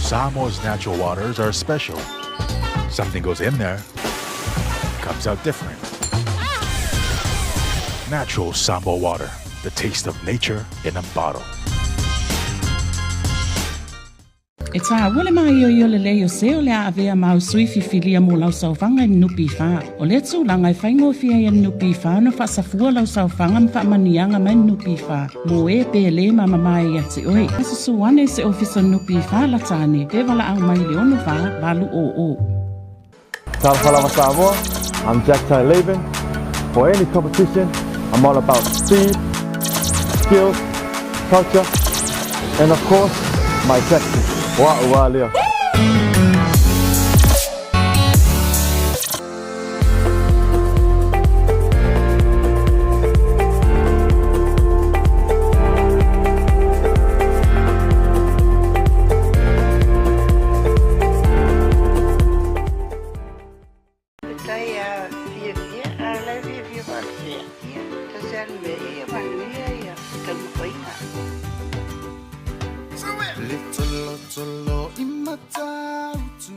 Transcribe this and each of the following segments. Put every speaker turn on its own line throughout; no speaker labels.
Samoa's natural waters are special. Something goes in there, comes out different. Natural Samoa water, the taste of nature in a bottle.
E tāua le māioio lelei o se o le a avea māu sui fifilia mo lau saofaga i NPF. O lea tulaga e faigofie ai e NPF ona faasafua lau saofaga ma faamanuiaga mai NPF mo e pe lē mamamae ia te oe. Susu ane i se ofisa NPF lata ane pe valaau mai i le 64 800.
Talofa lava Samoa, I'm Jack Tai Laban. For any competition, I'm all about speed, skills, culture, and of course, my tactics. Wa ua lea.
Faafetai a fiafia, a o la e fiafia faapea. Ia, tasi lava le mea, ia manuia ia taumafaiga.
Le tolotolo i Matautu.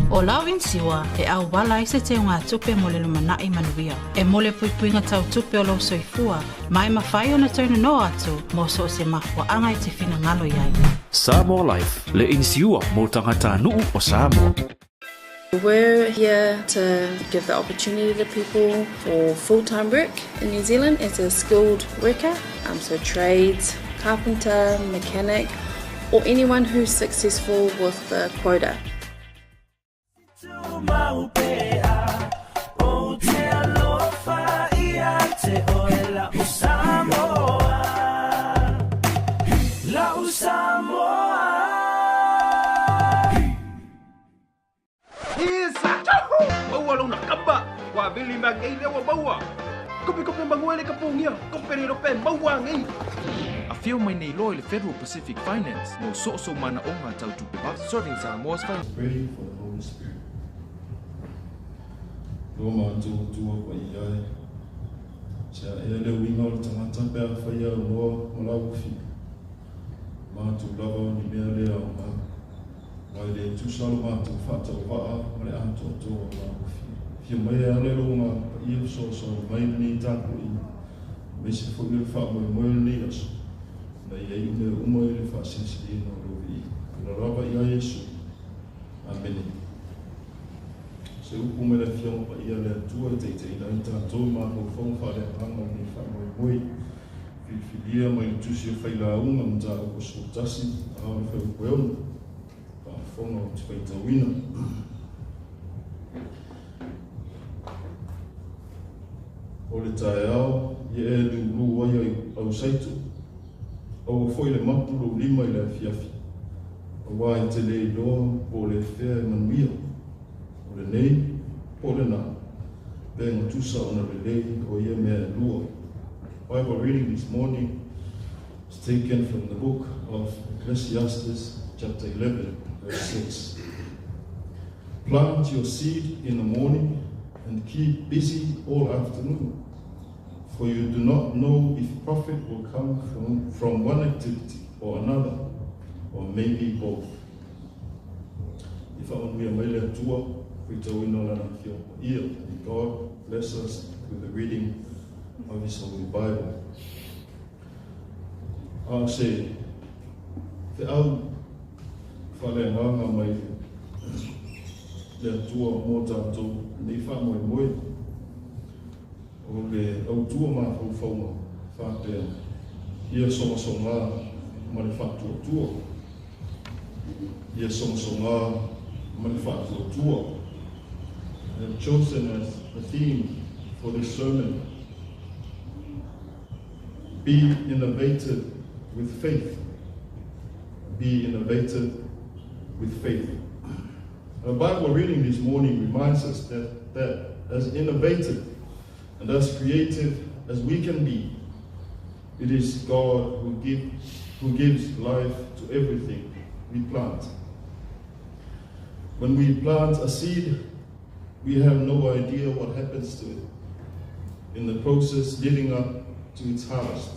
ʻO lau inisiua e ʻauwala ai se teugatupe mo le lumanai manuia. E mo le puipuiga tau tupe o lou soifua, ma e mafai ona toe nonoa atu mo so o se mafuaaga e te finagalo i ai.
Samoa Life, le inisiua mo tagatanuu o Samoa.
We're here to give the opportunity to people for full-time work in New Zealand as a skilled worker, so trades, carpenter, mechanic, or anyone who's successful with the quota.
O te alofa ia te oe la'u Samoa La'u Samoa.
Isa! Maua lona kamba! Wa vili ma ngei le wa maua! Kope kope manguele ka pongia! Kope le rope maua ngei!
Afio mai nei loa i le Federal Pacific Finance mo soosoo manaoga tau tupe serving Samoa's finance.
Pray for the Holy Spirit. Lo matou Atua paia e, se a ea le uiga o le tagata pe afai e aunoa ma laufi, matou lava o ni mea le aoga, aua e le tusa lo matou faatauvaa ma le atoatoa o laufi. Afio mai e ala i lou Agaga Paia fesoasoani mai i lenei tapuaiga, aemaise foi o le faamoemoe o lenei aso, ina ia iu mea uma i le faasilisiliina o lou viiga. Ola lava ia Iesu. Amene. Se upu mai le Afioga Paia a le Atua e taitaiina ai tatou i mafaufauga faaleagaga o lenei faamoemoe. Filifilia mai le Tusi o Failauga Mataupu 11 a o le Fuaiupu e 6. Faafofoga ou te faitauina. O le taeao ia e liulū ai ai au saito, aua foi le mapu lou lima i le afiafi, auā e te le iloa po o le fea e manuia, o lenei po o lenā, pe gatusa ona lelei o ia mea e lua. Bible reading this morning is taken from the book of Ecclesiastes chapter 11 verse 6. Plant your seed in the morning and keep busy all afternoon, for you do not know if profit will come from one activity or another, or maybe both. I faamanuia mai le Atua, faitauina o Lana Afioga Paia. May God bless us with the reading of His Holy Bible. A o se feau faaleagaga mai le Atua mo tatou nei faamoemoe, o le autu o mafaufauga faapea, ia sogasoga ma le faatuatua. Ia sogasoga ma le faatuatua. I have chosen as the theme for this sermon, Be innovative with faith. Be innovative with faith. Our Bible reading this morning reminds us that as innovative and as creative as we can be, it is God who gives who gives life to everything we plant. When we plant a seed, we have no idea what happens to it in the process leading up to its harvest.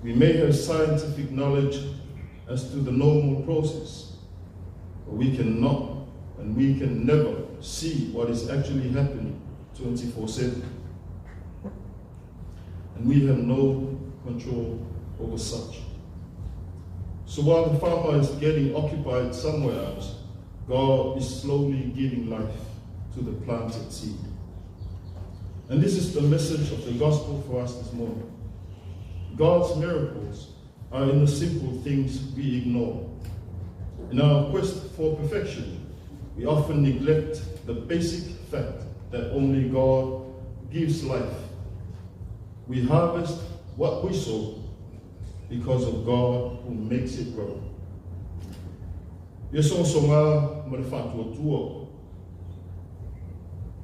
We may have scientific knowledge as to the normal process, but we cannot and we can never see what is actually happening 24/7. And we have no control over such. So while the farmer is getting occupied somewhere else, God is slowly giving life to the planted seed. And this is the message of the gospel for us this morning. God's miracles are in the simple things we ignore. In our quest for perfection, we often neglect the basic fact that only God gives life. We harvest what we sow because of God who makes it grow. Ia sogasoga ma le faatuatua.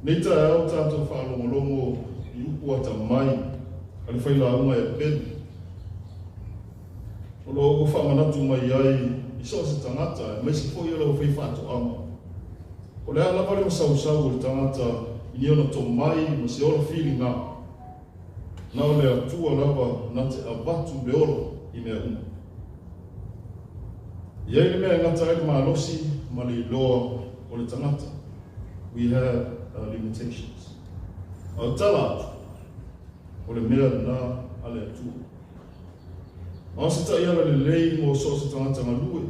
Nei taeao tatou faalogologo i upu atamai a le failauga e pelu. O lo o ua faamanatu mai ai i so o se tagata aemaise foi o le aufaifaatoaga. O le a lava le masausau o le tagata i ni ona tomai ma se ola filiga, na o le Atua lava na te avatu le ola i mea uma. E i ai le mea e gata ai le malosi ma le iloa o le tagata, we have our limitations. A o tala atu, o le mea lena a le Atua. A o se taiala lelei mo so o se tagata galue,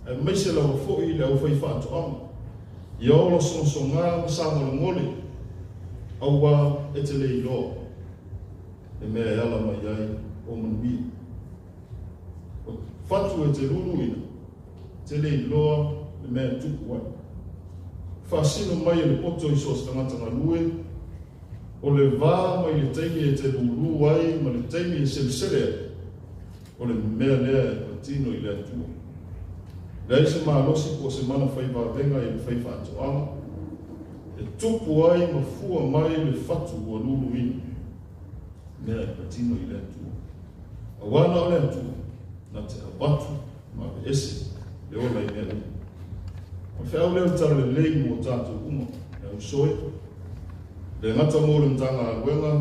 aemaise lava foi le aufaifaatoaga, ia ola sogasoga ma sagolegole, auā e te le iloa le mea e ala mai ai o manuia. O fatu e te luluina, te le iloa le mea e tupu ai. Faasino mai e le poto i so o se tagata galue, o le va mai le taimi e te lūlū ai ma le taimi e selesele ai, o le mea lea e patino i le Atua. Leai se malosi po o se mana fai vavega i le faifaatoaga e tupu ai ma fua mai le fatu ua luluina, mea e patino i le Atua. Auā na o le Atua na te avatu ma aveese le ola i mea uma. O le feau lea o le talalelei mo tatou uma, le ausoe, le gata mo le Matagaluega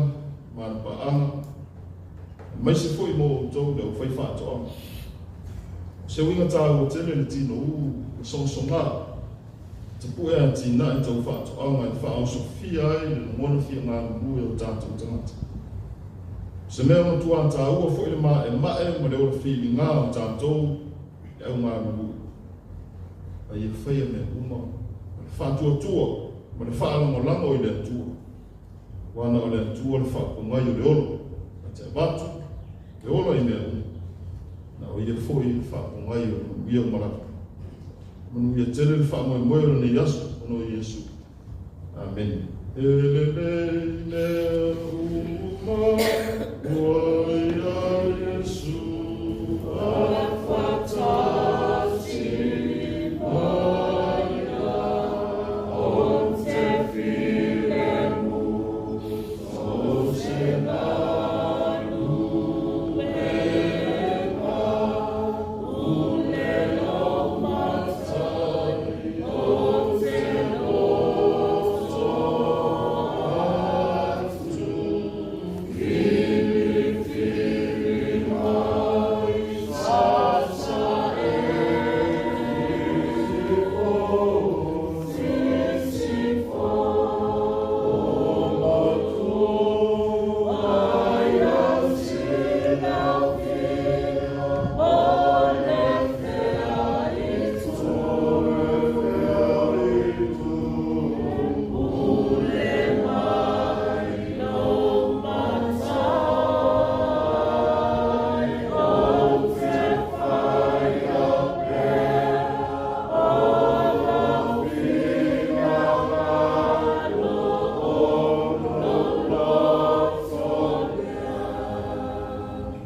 ma ana paaga, aemaise foi mo outou le aufaifaatoaga. O se uiga taua tele le tino ū ua sogasoga tapue atinae tau faatoaga e faaosofia ai le lagona fia galulue o tatou tagata. O se mea matuā taua foi le maemae ma le ola filiga o tatou le au galulue. A ia faia mea uma ma le faatuatua ma le faalagolago i le Atua. Aua na o le Atua le faapogai o le olo, na te avatu le ola i mea uma. Na o ia foi le faapogai o le manuia uma lava. Manuia tele le faamoemoe o lenei aso ona o Iesu. Amene. E lelei mea uma ua ia Iesu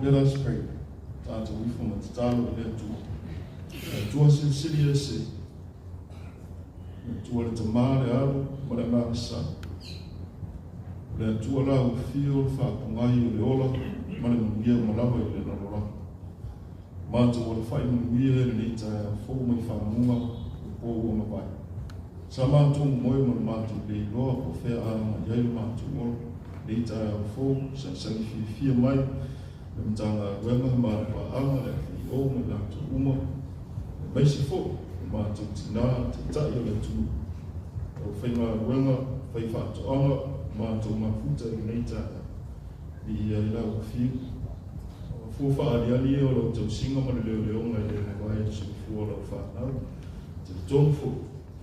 Let us pray. Tatou ifo ma tatalo i le Atua. Le Atua silisili ese. Le Atua le Tama, le Alo ma le Agaga Sa. O le Atua la ua fio le faapogai o le ola ma le manuia uma lava i le lalolagi. Matou alafai manuia i lenei taeao fou mai faguga o po ua mavae. Sa matou moe ma le matou le iloa po o fea a agai ai lo matou ola. Lenei taeao fou, sagisagi fiafia mai le Matagaluega ma ana paaga, le FAO ma i latou uma, aemaise foi o matou tinā taitai o le atunuu, le aufaigaluega faifaatoaga, matou mafuta i lenei taeao. Viia ai lau afio. O fua faaaliali ia o lau tausiga ma le leoleoga e le mavae i le soifua o lau fanau. E talitonu foi,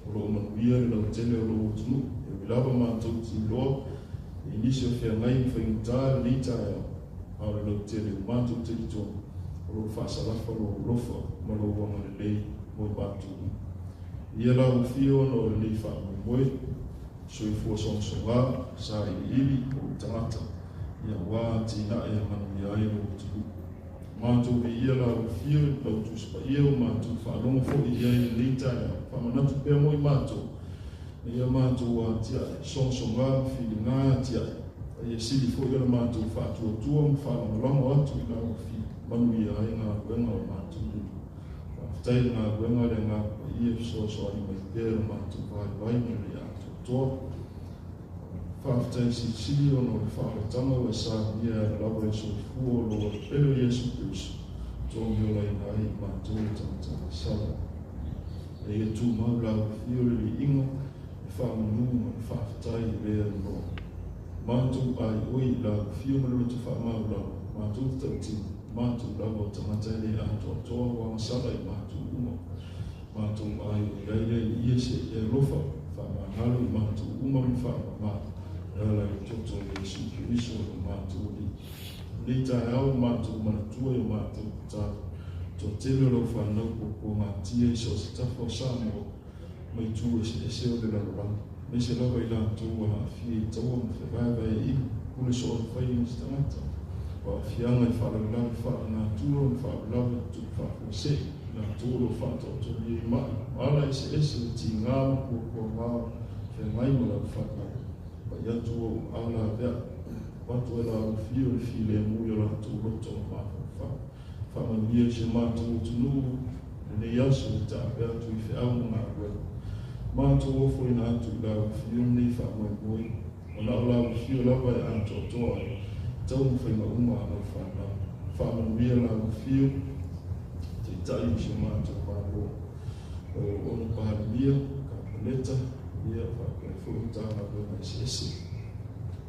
o lo o manuia le lautele o lou atunuu. E ui lava matou te iloa i nisi o feagai ma faigata i lenei taeao, a o le lautele ua matou talitonu, o lo o faasalafa lou alofa ma lou agalelei mo i matou uma. Viia lau afio ona o lenei faamoemoe. Soifua sogasoga, sailiili ou tagata, ia aua atinae e manuia ai lou atunuu. Matou viia lau afio i lau Tusi Paia ua matou faalogo foi i ai i lenei taeao, faamanatu pea mo i matou, ina ia matou atiae, sogasoga ma filiga atiae, a ia sili foi ona matou faatuatua ma faalagolago atu i lau afio, manuia ai galuega o matou lima. Faafetai i le galuega a le Agaga Paia e fesoasoani mai pea i lo matou vaivai ma le atoatoa. Faafetai silisili ona o le faaolataga ua e saunia e ala lava i le soifua o lou Alopele o Iesu Keriso, togi olaina ai i matou le tagata masalo. E ia tumau lau afio le liiga, le faamanu ma le faafetai i lea noa. Matou aioi i lau afio ma le loto faamaulalo, matou te tautino, matou lava o tagata e le atoatoa ua agasala i matou uma. Matou aioi ai lea i ia se i alofa, faamagalo i matou uma ma faamama, e ala i le toto o Iesu Keriso o lo matou Alii. Lenei taeao matou manatua i o matou tatalo, toatele o lau fanau puapuagatia i so o se tafa o Samoa, mai itu eseese o le lalolagi, aemaise lava i latou ua aafia i taua ma fevaevaeaiga, pule soona fai e nisi tagata, o aafiaga i faalavelave faalenatura ma faalavelave tutupu faafuasei, i latou o lo o faataotolia i mai ma ala eseese o tiga ma puapuaga feagai ma lau fanau. Pai atu ou ala aveaa, avatu ai lalofia o le filemu i o latou loto ma mafaufau. Faamanuia i si o matou atunuu lenei aso e taape atu i feau ma galuega. Matou ofoina atu i lau afio lenei faamoemoe, o na o lau afio lava e atoatoa ai taumafaiga uma a lau fanau. Faamanuia lau afio, Taitai o si o matou Malo, lau Auauna Palemia, Kapeneta, ia faapea ai foi Matagaluega eseese.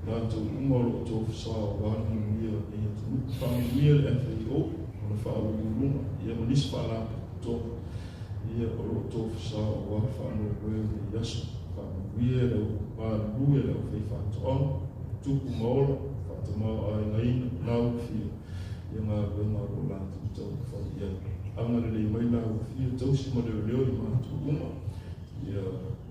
Latou uma o lo o tofu sao aua le manuia o lenei atunuu. Faamanuia le FAO, ona faauluuluga, ia ma nisi faalapotopotoga, ia o lo o tofu sao aua le faamoemoe o lenei aso. Faamanuia le au galulue le aufaifaatoaga, tupu ma ola, faatamaoaigaina, laulufia, ia galuega o lo o latou taumafai i ai. Agalelei mai laulufia, tausi ma leoleo i matou uma, ia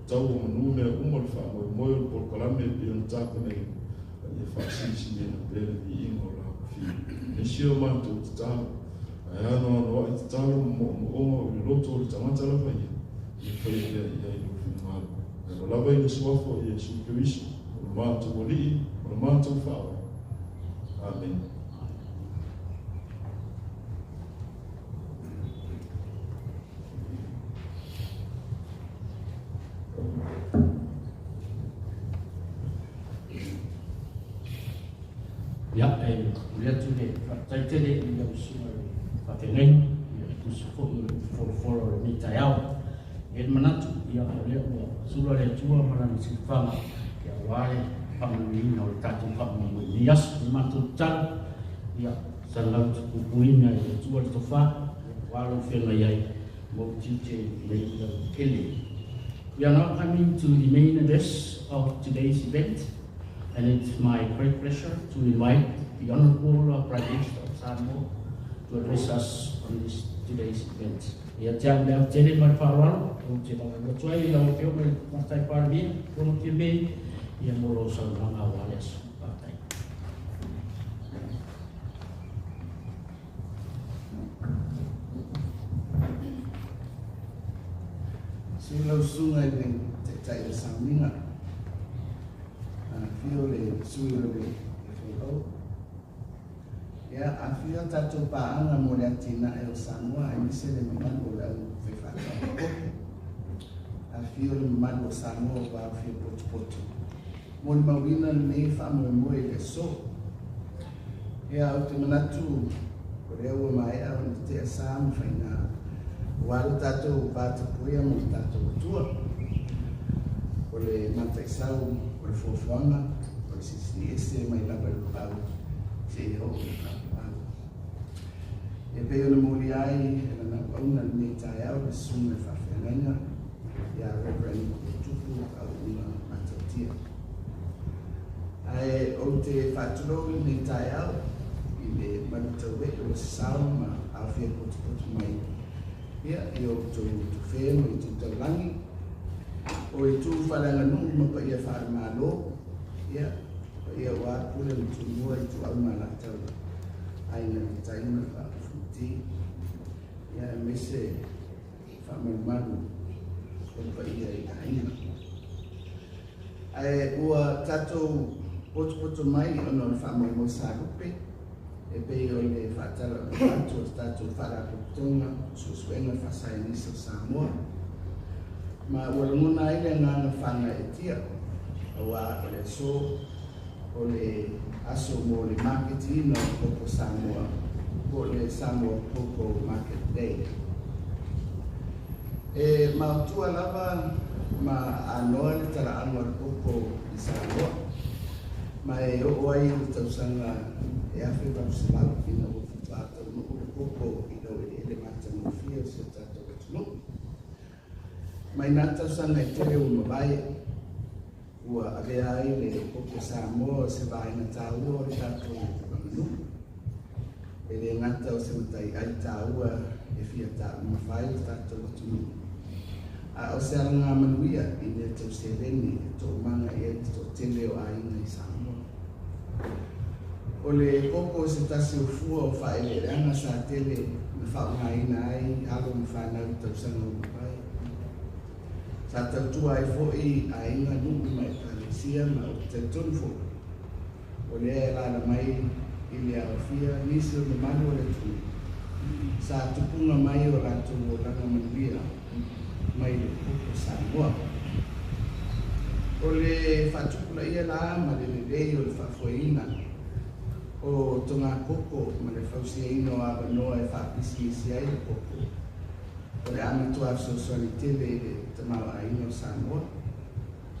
tau o manu mea uma le faamoemoe o le polokalame e pei ona tapenaina, a ia faasilisiliina pea le viiga o lau afio. E si o matou tatalo, ae anoanoai tatalo ma moomooga o i le loto o le tagata lava ia, ia faia pea i ai lou finagalo. E ala lava i le suafa o Iesu Keriso, o le matou Alii ma le matou Faavae. Amene.
Ia, e momoli atu le faafetai tele i lau susuga i le faafeagaiga, ia e tusa foi o le folafolafola o lenei taeao. E i ai le manatu, ia o lea ua sula le Atua ma Lana silafaga, ia aua le faamanuiaina o le tatou faamoemoe i lenei aso. O le matou tatalo, ia salau puipuiina e le Atua le tofa, ia aua lou feagai ai ma ou tiute i lenei lautele. We are now coming to the main address of today's event, and it's my great pleasure to invite the Honorable Prime Minister of Samoa to address us on this today's event. Ia te au le au tele ma le faaaloalo, ou te laulau atu ai i lau Afioga i le Tamaitai Palemia, Afioga Fiame, ia mo lou saunoaga aua le aso. Faafetai.
Susu lau susuga i le Taitai o le Sauniga, afio le sui o le FAO, Ia, afifio a tatou paaga mo le atinae o Samoa aemaise le mamalu o le au faifaatoaga koko. Afifio le mamalu o Samoa ua aofia potopoto. Molimauina lenei faamoemoe i le aso. Ia, ou te manatu o lea ua maea ona tea sa ma faiga aua lo tatou vatapuia ma lo tatou Atua. O le mataisau o le fuafuaga o le Silisili Ese mai lava i le vavau seia oo i le faavavau. E pei ona molia ai e lana auauna lenei taeao le Susuga i le Faafeagaiga ia Reverend Tupu Auauna Matautia. Ae ou te faatulou i lenei taeao i le malutauee ua sasao ma aofia potopoto mai ia i outou tufe ma itu taulagi, o itu faaleaganuu ma paia faale-Malo, ia, paia aua Pule ma Tumua, Ituau ma Alataua, Aiga i le Tai ma le Vaa o Fonoti, ia, aemaise faamalumalu o le paia i aiga. Ae ua tatou potopoto mai ona o le faamoemoe sa lupe, e pei o le faatalauula atu o le tatou Faalapotopotoga o Suesuega Faasaienisi o Samoa, ma ua lagona ai le agaga faagaeetia, aua o le aso o le aso mo le maketiina o koko Samoa, po o le Samoa Cocoa Market Day. E maotua lava ma anoa le talaaga o le koko i Samoa, ma e oo ai i le tausaga e 1800 ina ua faatoa taunuu le koko i laueleele matagofie o si o tatou atunuu. Mai nā tausaga e tele ua mavae, ua avea ai le koko Samoa o se vaega taua o le tatou aganuu. E le gata o se mataiai taua e fia taumamafa ai le tatou atunuu, a o se alagamanuia i mea tau seleni e toomaga i ai le toatele o aiga i Samoa. O le koko o se tasi o fua o faaeleeleaga sa tele na faaaogaina ai alo ma fanau i tausaga ua mavae. Sa tautua ai foi aiga, nuu ma ekalesia ma ou te talitonu foi o lea e alaala mai i le aofia nisi o mamalu o le atunuu sa tupuga mai o latou olaga manuia mai le koko Samoa. O le faatupulaia la ma le lelei o le faafoeina o togakoko ma le fausiaina o avanoa e faapisinisi ai le koko, o le a matua fesoasoani tele i le tamaoaiga o Samoa,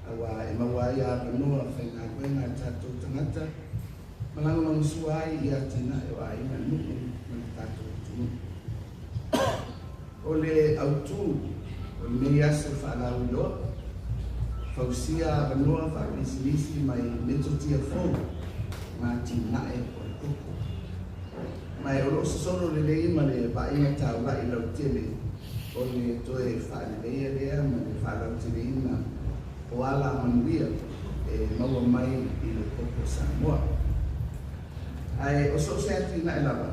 aua e maua ai avanoa faigaluega a tatou tagata ma lagolagosua ai i atinae o aiga, nuu ma le tatou atunuu. O le autū o lenei aso faalauiloa, fausia avanoa faapisinisi mai metotia fou ma atinae o le koko. Ma e o lo o sosolo lelei ma le vaaiga taula'i lautele o le toe faaleleia lea ma le faalauteleina o alamanuia e maua mai i le koko Samoa. Ae o so o se atinae lava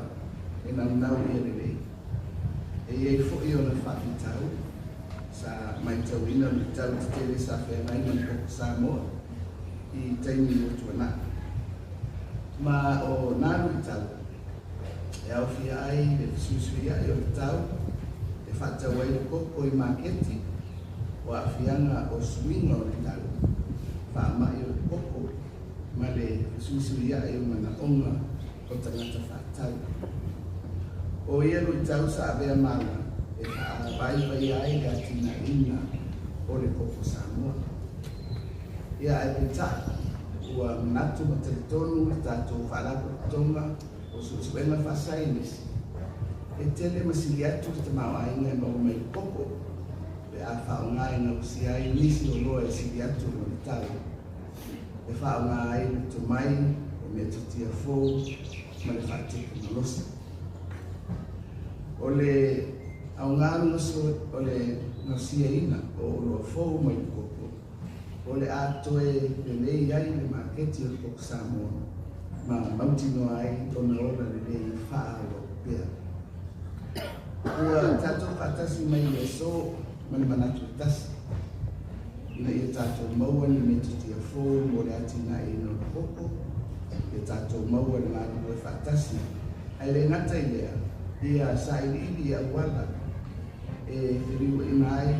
e naunau ia lelei, e i ai foi ona faafitauli. Sa maitauina luitau tetele sa feagai ma le koko Samoa i taimi ua tuanai. Ma o nā luitau e aofia ai le fesuisuiai o le tau e faatau ai le koko i maketi, o aafiaga o suiga o le tau, faamai o le koko ma le fesuisuiai o manaoga o tagata faatau. O ia luitau sa avea ma ala e faavaivaia ai le atinaeina o le koko Samoa. Ia ae peitai, ua manatu ma talitonu le tatou Faalapotopotoga o Suesuega Faasaienisi, e tele ma sili atu le tamaoaiga e maua mai i le koko pe a faaaoga e gausia ai nisi oloa e sili atu lona tau, e faaaoga ai le tomai o metotia fou ma le faatekonolosi. O le aoga o le gausiaina o oloa fou mai le koko, o le a toe lelei ai le maketi o le koko Samoa ma mautinoa ai lona ola lelei faaauau pea. Ua tatou faatasi mai i le aso ma le manatu e tasi, ina ia tatou maua ni metotia fou mo le atinaeina o le koko, ia tatou maua le galulue faatasi Ae le gata i lea, ia sailiili i auala e feliuaina ai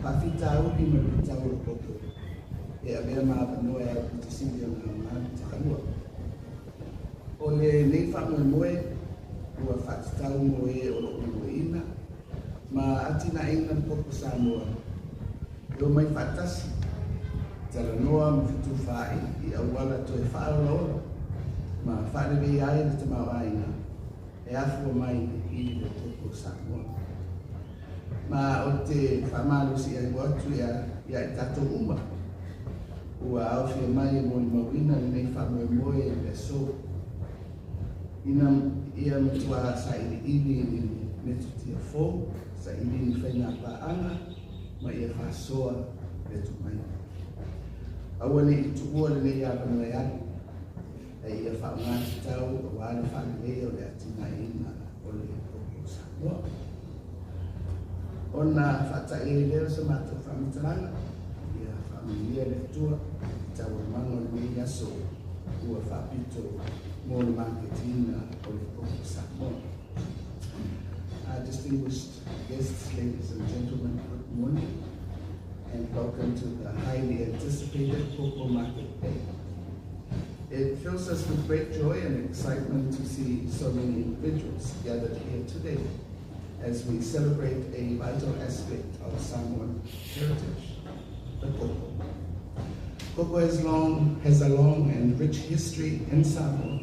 faafitauli ma luitau o le koko e avea ma avanoa e aupito sili ona aoga le taua. O lenei faamoemoe ua faatatau mo e o lo o galueaiina ma atinaeina le koko Samoa e omai faatasi, talanoa ma fetufaai i auala toe faaolaola ma faaleleia ai le tamaoaiga e afua mai i le koko Samoa. Ma ou te faamalosiaiua atu ia i tatou uma ua aofia mai e molimauina lenei faamoemoe i le aso, ina ia matua sailiili ni metotia fou, saili ni faiga paaga ma ia faasoa le tomai. Aua ne i tuua lenei avanoa e alu, a ia faaaoga tatau aua le faaleleia o le atinaeina o le koko Samoa. Ona faatai ai lea o se matou faamatalaga, ia faamanuia le Atua i taualumaga o lenei aso ua faapito mo le maketiina o le koko Samoa. Distinguished guests, ladies and gentlemen, good morning and welcome to the highly anticipated Koko Market Day. It fills us with great joy and excitement to see so many individuals gathered here today as we celebrate a vital aspect of Samoan heritage, the koko. Koko has a long and rich history in Samoa,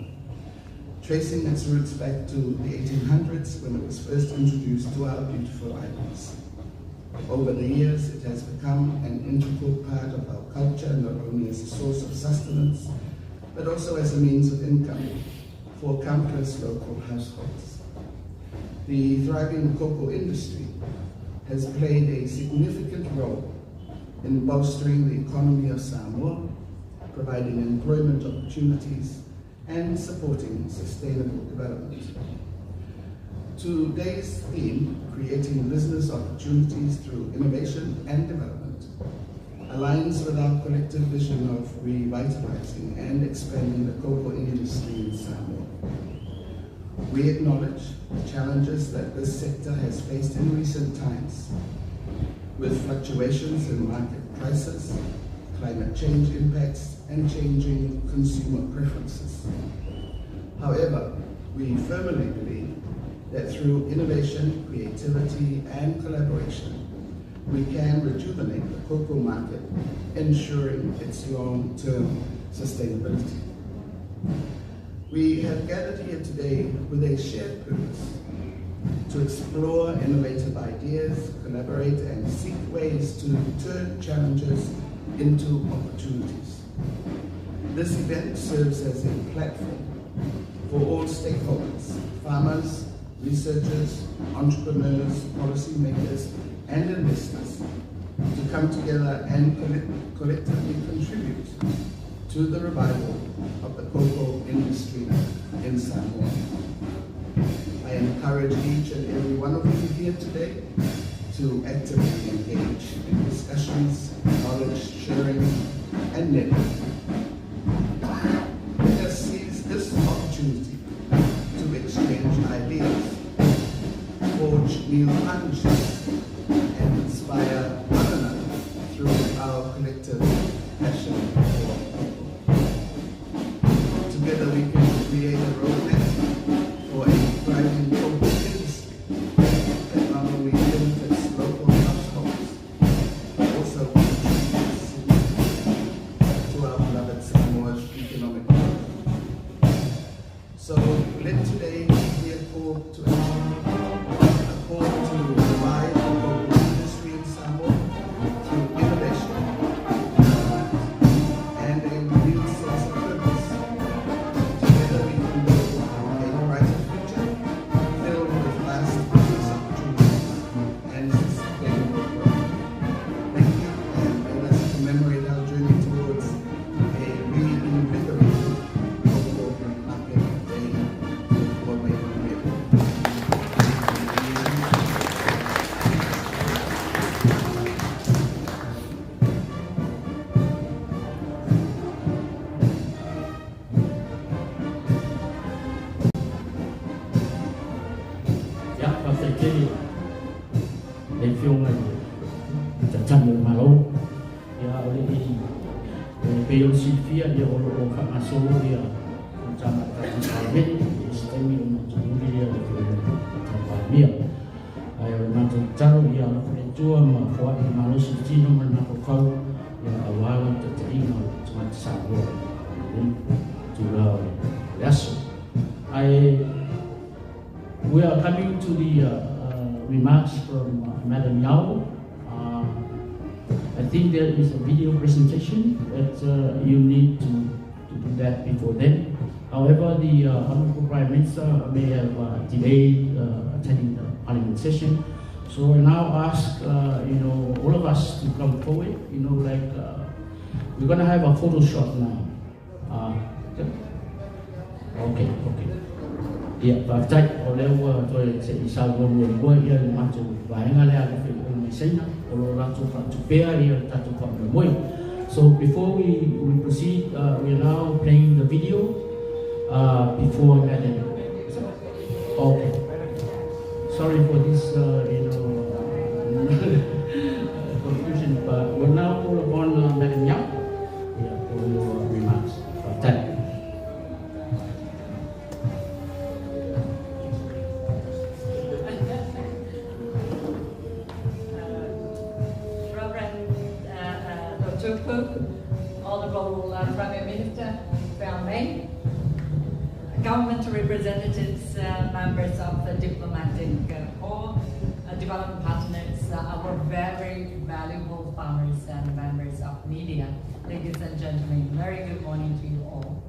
tracing its roots back to the 1800s when it was first introduced to our beautiful islands. Over the years, it has become an integral part of our culture, not only as a source of sustenance, but also as a means of income for countless local households. The thriving cocoa industry has played a significant role in bolstering the economy of Samoa, providing employment opportunities and supporting sustainable development. Today's theme, creating business opportunities through innovation and development, aligns with our collective vision of revitalizing and expanding the cocoa industry in Samoa. We acknowledge the challenges that this sector has faced in recent times, with fluctuations in market prices, climate change impacts, and changing consumer preferences. However, we firmly believe that through innovation, creativity, and collaboration, we can rejuvenate the cocoa market, ensuring its long-term sustainability. We have gathered here today with a shared purpose: to explore innovative ideas, collaborate, and seek ways to turn challenges into opportunities. This event serves as a platform for all stakeholders, farmers, researchers, entrepreneurs, policymakers, and investors to come together and collectively contribute to the revival of the cocoa industry in Samoa. I encourage each and every one of you here today to actively engage in discussions, knowledge sharing, and networking. Let us seize this opportunity to exchange ideas, forge new partnerships, and inspire one another through our collective passion for cocoa. Together we can create a roadmap for a thriving cocoa industry that not only benefits local households, but also contributes significantly to our beloved Samoa's economic growth. So let today be a call to action, a call to revive the cocoa industry in Samoa through innovation, development, and a renewed sense of purpose. Together we can build a brighter future filled with vast business opportunities and sustainable growth. Thank you, and let us commemorate our journey towards a reinvigorated cocoa market day. Ua mai manuia.
le Afioga i le Taitai o le Malo, ia o le i e pei ona silafia ia o lo o faagasolo ia fonotaga a le tatou Palemene i se taimi ona tuliuli lea o le Afioga i le Tamaitai Palemia. Ae o le matou tatalo ia alofa le Atua ma foai le malosi i le tino ma le mafaufau ia aua lau taitaiga o le tagata Samoa i lenei itula o le aso. Ae we are coming to the remarks from Madam Yao. I think there is a video presentation that you need to do that before then. However, the Honorable Prime Minister may have delayed attending the Parliament session. So I now ask, all of us to come forward, like we're going to have a photo shot now. Okay. Ia, faafetai, o lea ua toe se i saunoa ia le matou vaega lea le fai mai Saina, o lo latou faatupea ia le tatou faamoemoe. So before we proceed, we are now playing the video before Madam. Okay. Sorry for this, confusion, but we'll now call upon Madam Yao, yeah, for your remarks. Faafetai.
Reverend Otupu, Honorable Prime Minister May, government representatives, members of the diplomatic corps, development partners, our very valuable farmers and members of media, ladies and gentlemen, very good morning to you all.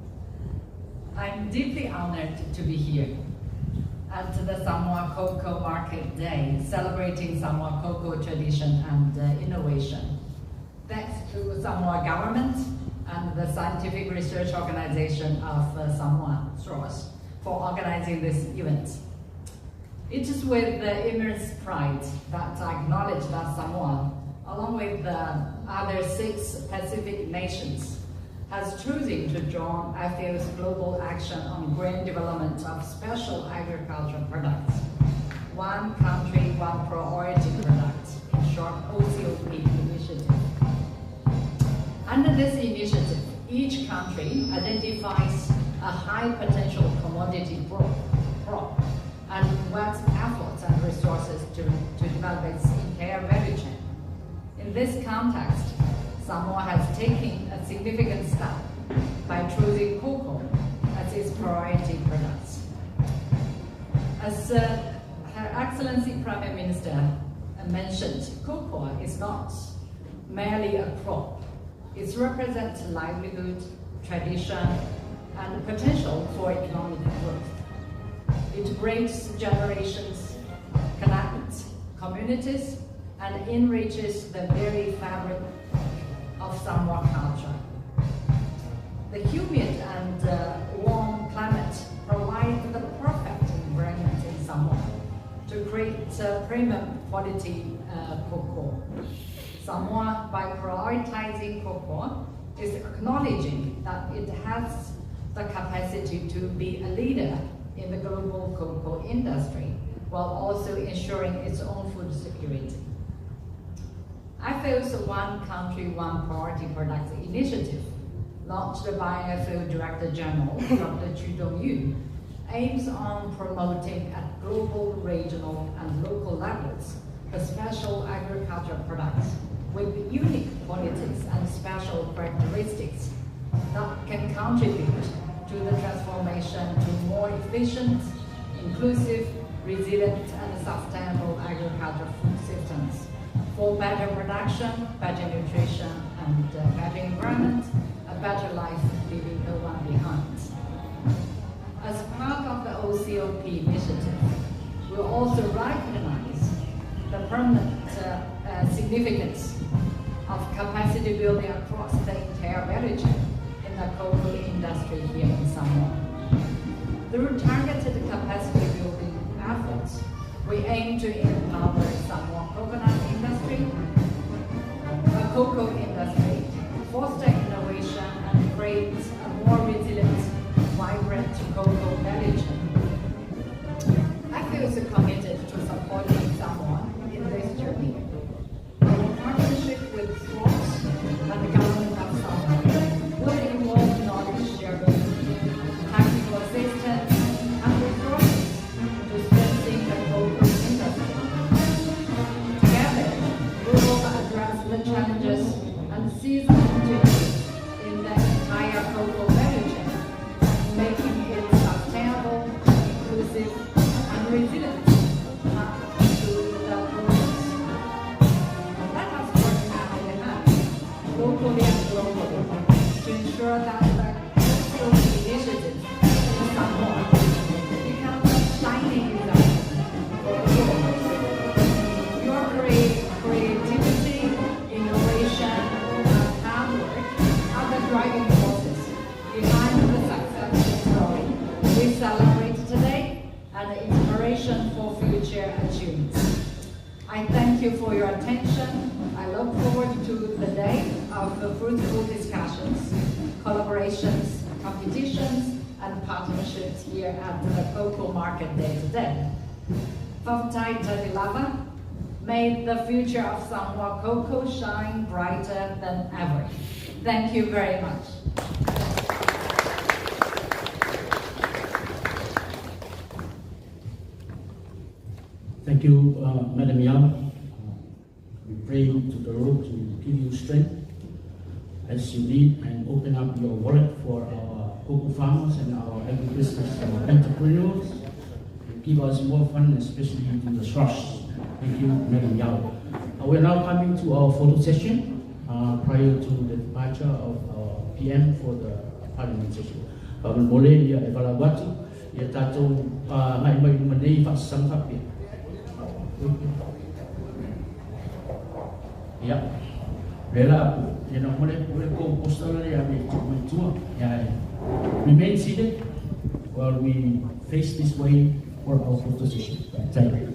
I'm deeply honored to be here at the Samoa Cocoa Market Day, celebrating Samoa cocoa tradition and innovation. Thanks to Samoa government and the Scientific Research Organization of Samoa, SROS, for organizing this event. It is with immense pride that I acknowledge that Samoa, along with the other 6 Pacific nations, has chosen to join FAO's Global Action on Grain Development of Special Agricultural Products, One Country, One Priority Product, in short, OCOP initiative. Under this initiative, each country identifies a high potential commodity crop and invests efforts and resources to develop its entire value chain. In this context, Samoa has taken a significant step by choosing cocoa as its priority products. As Her Excellency Prime Minister mentioned, cocoa is not merely a crop. It represents livelihood, tradition, and potential for economic growth. It brings generations, connects communities, and enriches the very fabric of Samoa culture. The humid and warm climate provides the perfect environment in Samoa to create premium quality cocoa. Samoa, by prioritizing cocoa, is acknowledging that it has the capacity to be a leader in the global cocoa industry, while also ensuring its own food security. FAO's One Country, One Priority Product initiative, launched by FAO Director General Dr. Qu Dongyu, aims on promoting at global, regional, and local levels the special agricultural products with unique qualities and special characteristics that can contribute to the transformation to more efficient, inclusive, resilient, and sustainable agricultural food systems for better production, better nutrition, and better environment, a better life, leaving no one behind. As part of the OCOP initiative, we also recognize the permanent significance of capacity building across the entire value chain in the cocoa industry here in Samoa. Through targeted capacity building efforts, we aim to empower Samoa coconut industry, the cocoa industry, foster innovation, and create a more resilient, vibrant cocoa value chain. FAO is committed to supporting and inspiration for future achievements. I thank you for your attention. I look forward to the day of the fruitful discussions, collaborations, competitions, and partnerships here at the Cocoa Market Day today. Faafetai tele lava, may the future of Samoa Cocoa shine brighter than ever. Thank you very much.
Thank you, Madam Young. We pray to the Lord to give you strength as you lead and open up your wallet for our cocoa farmers and our agribusiness entrepreneurs. And give us more fun, especially to the SROS. Thank you, Madam Yao. We are now coming to our photo session prior to the departure of our PM for the parliament session. Mole ia e vala watu, ia tātou ngai mai uma nei whaasanga whapia. Ia, rela aku, ia na mole mole ko postala ia me tu mai tua. Ia, remain seated while we face this way for our photo session. Thank you.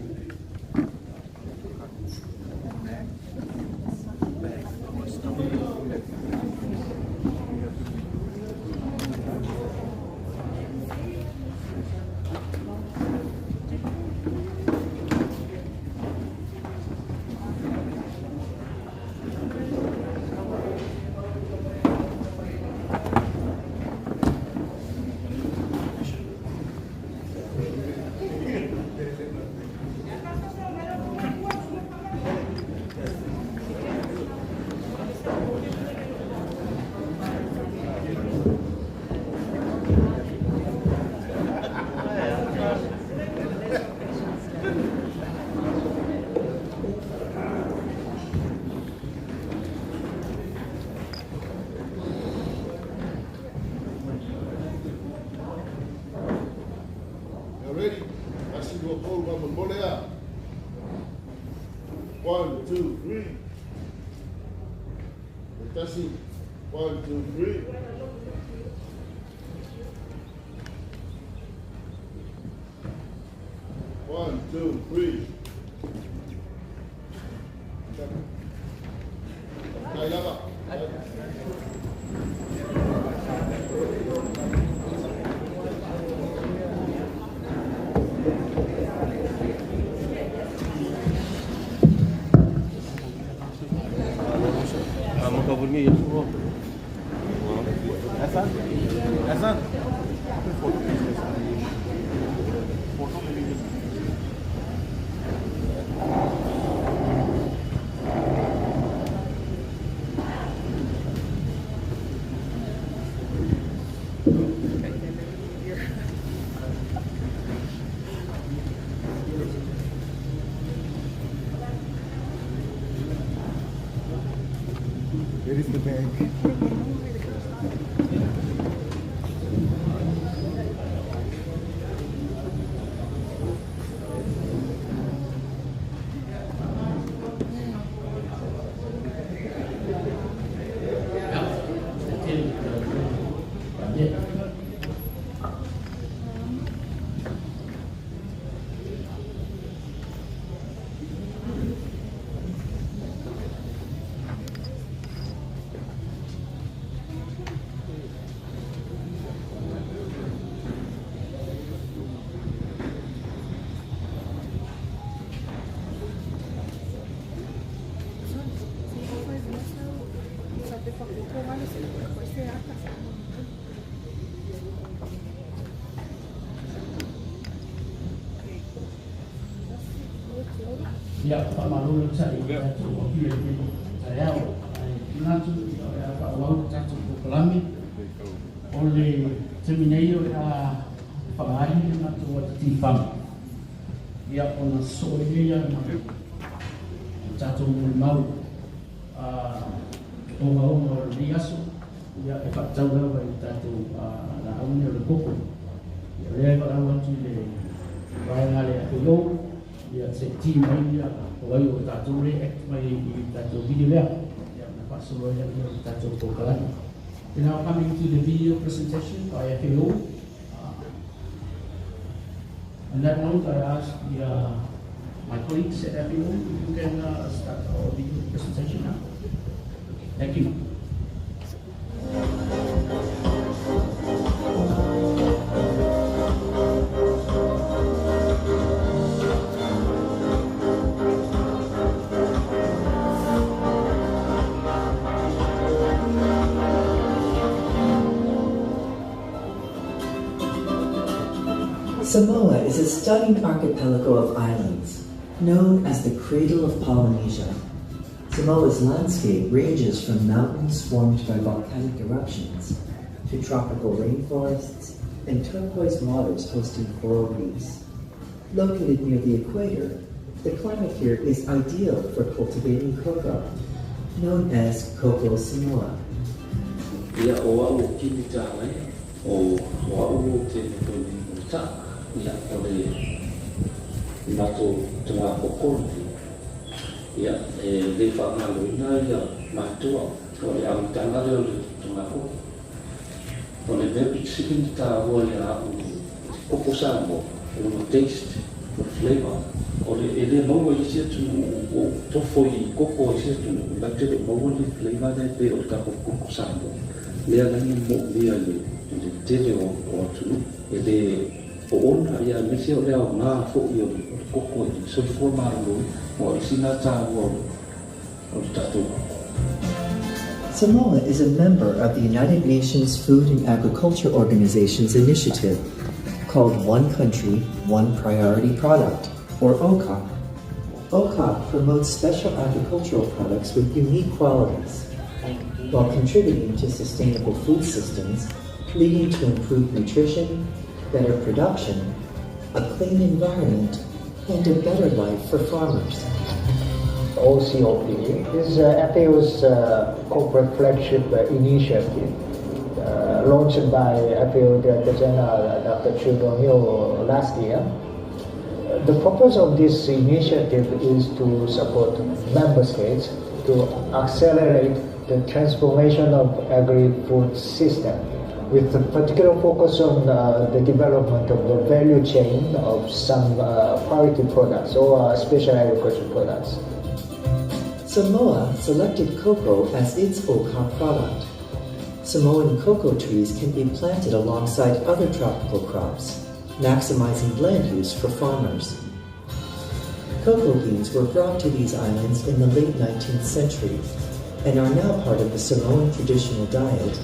Ready? 1, 2, 3. 1, 2, 3. 1, 2, 3.
Where is the bag?
Ia whamarolo tai o tātou o pia i te ao. Ai manatu ia o ea whaawau tātou kokalame. O le temi nei o ea whakaari le mātou o te tīwhanga. Ia ona so e ia ma tātou muli mau o ngā onga o le aso. Ia e whakatau rawa i tātou la aune o le koko. Ia lea e whakarau atu i le waenga le FAO. Ia se ti mai ia o ai o tātou le act mai i tātou video lea. Ia na whaasolo ia i tātou kokalani. We now coming to the video presentation by FAO. On that note, I ask the, my colleagues at FAO if you can start our video presentation now. Thank you.
Samoa is a stunning archipelago of islands, known as the cradle of Polynesia. Samoa's landscape ranges from mountains formed by volcanic eruptions to tropical rainforests and turquoise waters hosting coral reefs. Located near the equator, the climate here is ideal for cultivating cocoa, known as Cocoa Samoa.
Ia o au o Kini Tālai, o o au o te toni o ta, ia o le mato te ngā kokoro. Ia e le whaangalo ina ia matua o le amutanga le o le te ngā koko. O le mea piti ni tā ua ia au koko Samoa, o le taste, o le flavor, o le e le maua i se atu o tofo i koko i se atu, la te le maua le flavor le pe o le kako koko Samoa. Lea lani mo mea le le tele o o atu e le o ona ia mese o le au ngā fo i o le koko i soifua malolo o i sina tā ua o le tātou koko.
Samoa is a member of the United Nations Food and Agriculture Organization's initiative called One Country, One Priority Product, or OCOP. OCOP promotes special agricultural products with unique qualities, while contributing to sustainable food systems, leading to improved nutrition, better production, a clean environment, and a better life for farmers.
OCOP is FAO's corporate flagship initiative launched by FAO Director General Dr. Chu Dongyu last year. The purpose of this initiative is to support member states to accelerate the transformation of agri-food system, with a particular focus on the development of the value chain of some priority products or special agricultural products.
Samoa selected cocoa as its OCOP product. Samoan cocoa trees can be planted alongside other tropical crops, maximizing land use for farmers. Cocoa beans were brought to these islands in the late 19th century and are now part of the Samoan traditional diet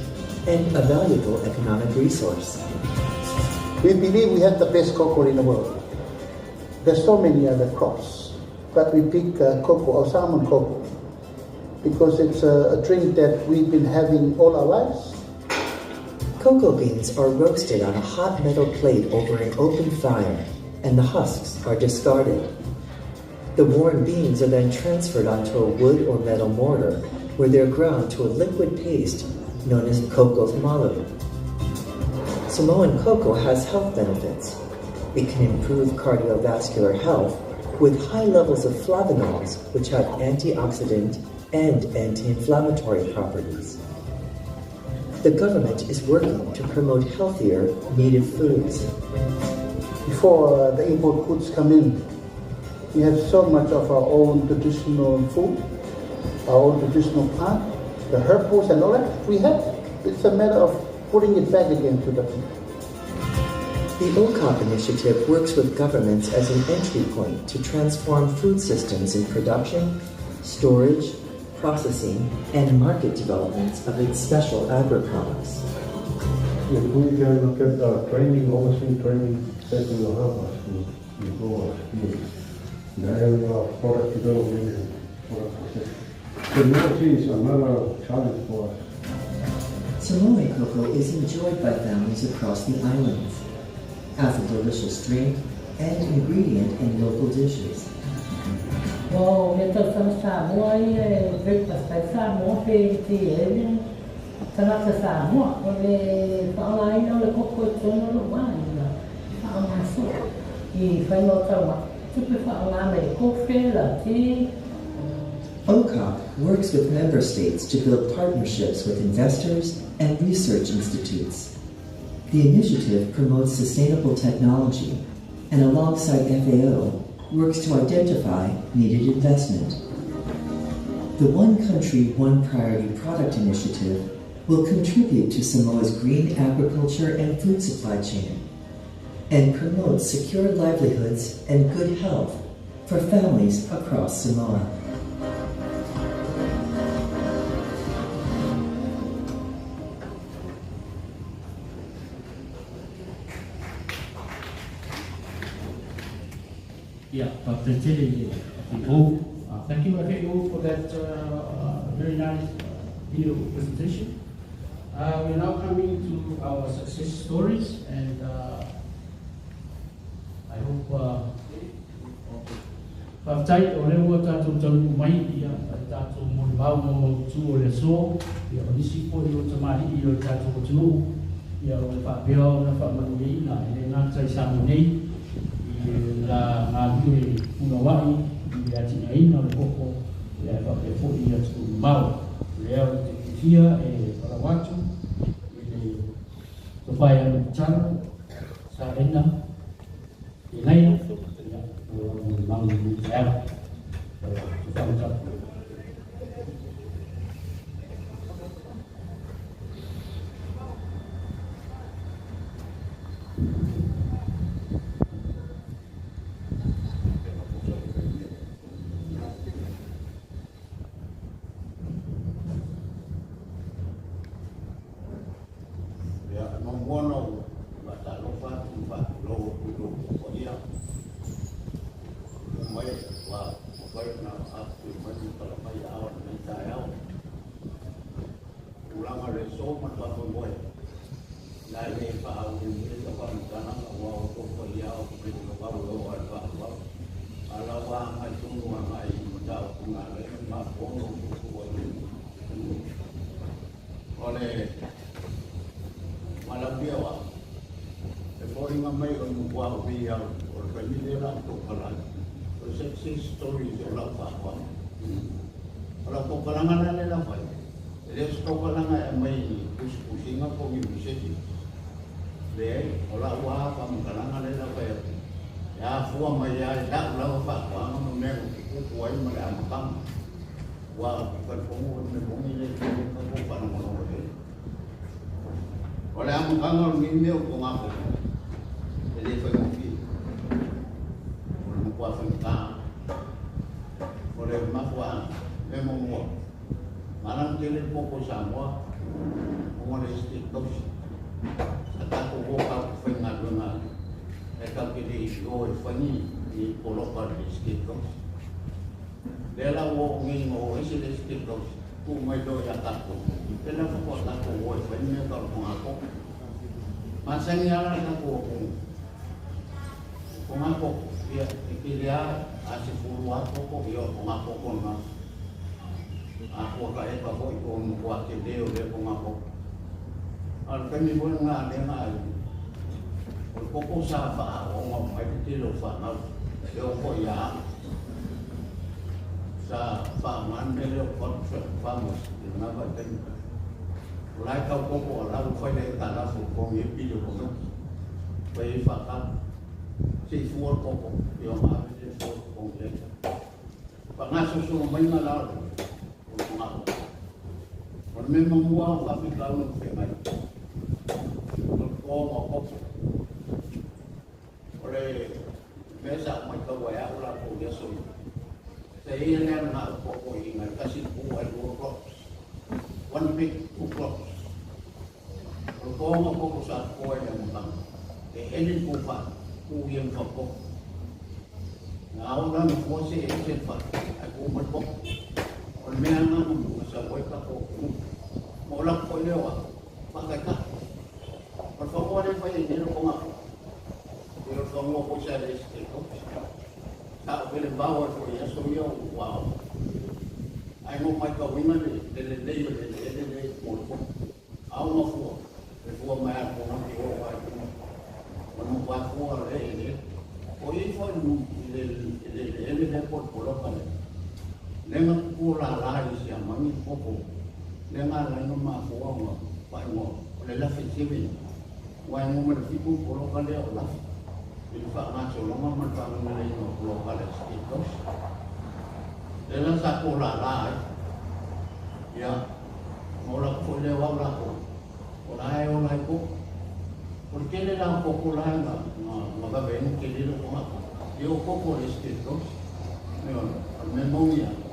and a valuable economic resource.
We believe we have the best cocoa in the world. There's so many other crops, but we pick cocoa or salmon cocoa because it's a drink that we've been having all our lives.
Cocoa beans are roasted on a hot metal plate over an open fire, and the husks are discarded. The warm beans are then transferred onto a wood or metal mortar, where they're ground to a liquid paste known as cocoa malu. Samoan cocoa has health benefits. It can improve cardiovascular health with high levels of flavonols, which have antioxidant and anti-inflammatory properties. The government is working to promote healthier native foods.
Before the import goods come in, we have so much of our own traditional food, our own traditional plant, the herbals and all that we have. It's a matter of putting it back again to the people.
The OCOP initiative works with governments as an entry point to transform food systems in production, storage, processing, and market developments of its special agri-products.
If we can get training, overseas training, that will help us to improve our skills in the area of product development and product processing. Technology is another challenge for us.
Samoan cocoa is enjoyed by families across the islands as a delicious drink and ingredient in local dishes.
O le tausaga Samoa ia e breakfast ai Samoa pe ti e le tagata Samoa. O le faaaogaina o le koko i totonu o lou aiga, faaaoga soo i faiga o taumafa. Tupe faaaoga mai le kofe, lauti.
OCOP works with member states to build partnerships with investors and research institutes. The initiative promotes sustainable technology and alongside FAO, works to identify needed investment. The One Country, One Priority Product Initiative will contribute to Samoa's green agriculture and food supply chain and promote secure livelihoods and good health for families across Samoa.
Yeah, faafetai tele i le FAO. Thank you FAO for that very nice video presentation. We're now coming to our success stories, and I hope faafetai o lea ua tatou taunuu mai ia le tatou molimau maumautu o le aso ia o nisi foi o tamalii o le tatou atunuu ia o le faapea ona faamanuiaina e le gata i Samoa nei i le la galulue punouai i le atinaeina o le koko ia ae faapea foi i atunuu mamao. O lea ou te fiafia e valaau atu i le tofa ia Mulitalo Saena Elaia ia mo lau molimau i lenei taeao. Tofa Mulitalo.
Ia, e muamua ona ou faatalofa atu ma faatulou atu i lou paia ua mai ua mafai ona afifio mai ma tala mai aao i lenei taeao. Tulaga o le aso ma le faamoemoe, la e le faaauuliuli sa faamatalaga aua ua outou paia ao mai le vavau e oo lava i le faavavau. A o la ua agai tonu agai i mataupu na ala ai ona mafua ona ou tuutuu ai. O le valaaulia o au, e foliga mai o le matua umi au o le taimi lea la outou palai, o le success stories o lau faatoaga. O lau tautalaga la lea la fai, e le o se tautalaga e aumai i ni tusitusiga po o ni researches. Leai, o lau lava faamatalaga lea la fai atu, e afua mai lava i lau lava faatoaga ma mea na tutupu ai ma le amataga. Aua ou te talitonu o le mea moni lea e tele tatou faalogologo i ai. O le amataga o lenei mea o Togatogo, e le faigofie. O le matua faigata. O le mafuaaga, mea muamua, malang tele le popo i Samoa ona o le Esetete Tausi. Sa tatou o tatou faigaluega ae tatou te le i o e fai ni poloka i le Esetete Tausi. Lea la ua oo nei ina o ese le Esetete Tausi, tuu mai loa ia tatou, lea la faatoa tatou o e fai mea tau le togatogo. Masani lava la le tatou atunuu, togatogo, ia e tele lava, a 10 lava koko, ia o le togatogo lena. A tua ka eka foi o le matua tele o lea togatogo. A o le taimi foi lena lea na o le koko sa faaooga uma ai le tele o fanau, e oo foi ia au. Sa faaaoga le mea lea o contract farmers i lena vaitaimi. O la e tau koko a la ua fai le aitalafu e totogi ai pili o tamaiti. Fai ai faatau. Se i fua le koko, ia ona ave lea e fua e totogi ai. Faagasoasoga maiga la o le togatogo. O le mea muamua o faafitauli na feagai, o le totoga o koko. O le mea sa ou matau ai au latou i aso ia, sa i ai le alagaʻu koko i iga e tasi le pua e lua crops. One big, two crops. O le totoga o koko sa totoa i le amataga, e ele le pou faa, tuu ia ma faapoko. Na ao la na fua se ese le faa, ae tuu mai le koko. O le mea lena na sau ai tatou atunuu. Ma o lako foi lea o au, faataitai. O le fanua lea e fai ai nei le togatogo, e o le fanua foi sa le Esetete Tausi. Sa ou vele vao ai foi i aso ia o ou aoga. Ae na ou matauina le lelei o le eleele lea mo le koko. A o mafua, e fua mai lava i le togati e oo lava i luga. O le matua fua o le eleele. O i foi i le eleele lea po o le poloka lea, lea na tutu o lala i siamani le koko, lea na ala ai ona mafua ona faaigoa o le Lafe 7. Aua e igoa mai le 7 le poloka lea o Lafe. i le faagasologa ma le faaganuiaina o poloka a le Esetete Tausi. Lea la sa pōlālā ai, ia, ma o latou foi lea o au latou, o la e ola ai koko. O le tele la o koko la na na vave ai ona tele lou tagata, ia o koko o le Esetete Tausi. Ioe, o le mea moni lava,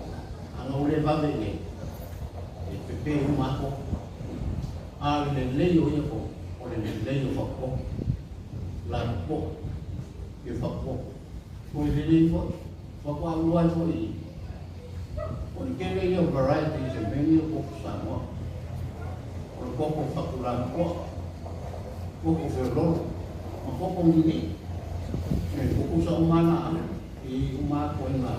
ana ou le vave i ai, e pepe uma lava koko. A o le lelei o ia koko, o le lelei o faapoko, lapopoa, ia faapoko. Ua lelei foi, faatoa lua ai foi i O le tele ia o varieties e mea nei o koko Samoa. O le koko fatulapoa, koko feololo, ma koko nini. E tutusa uma lava na i uma lava ituaiga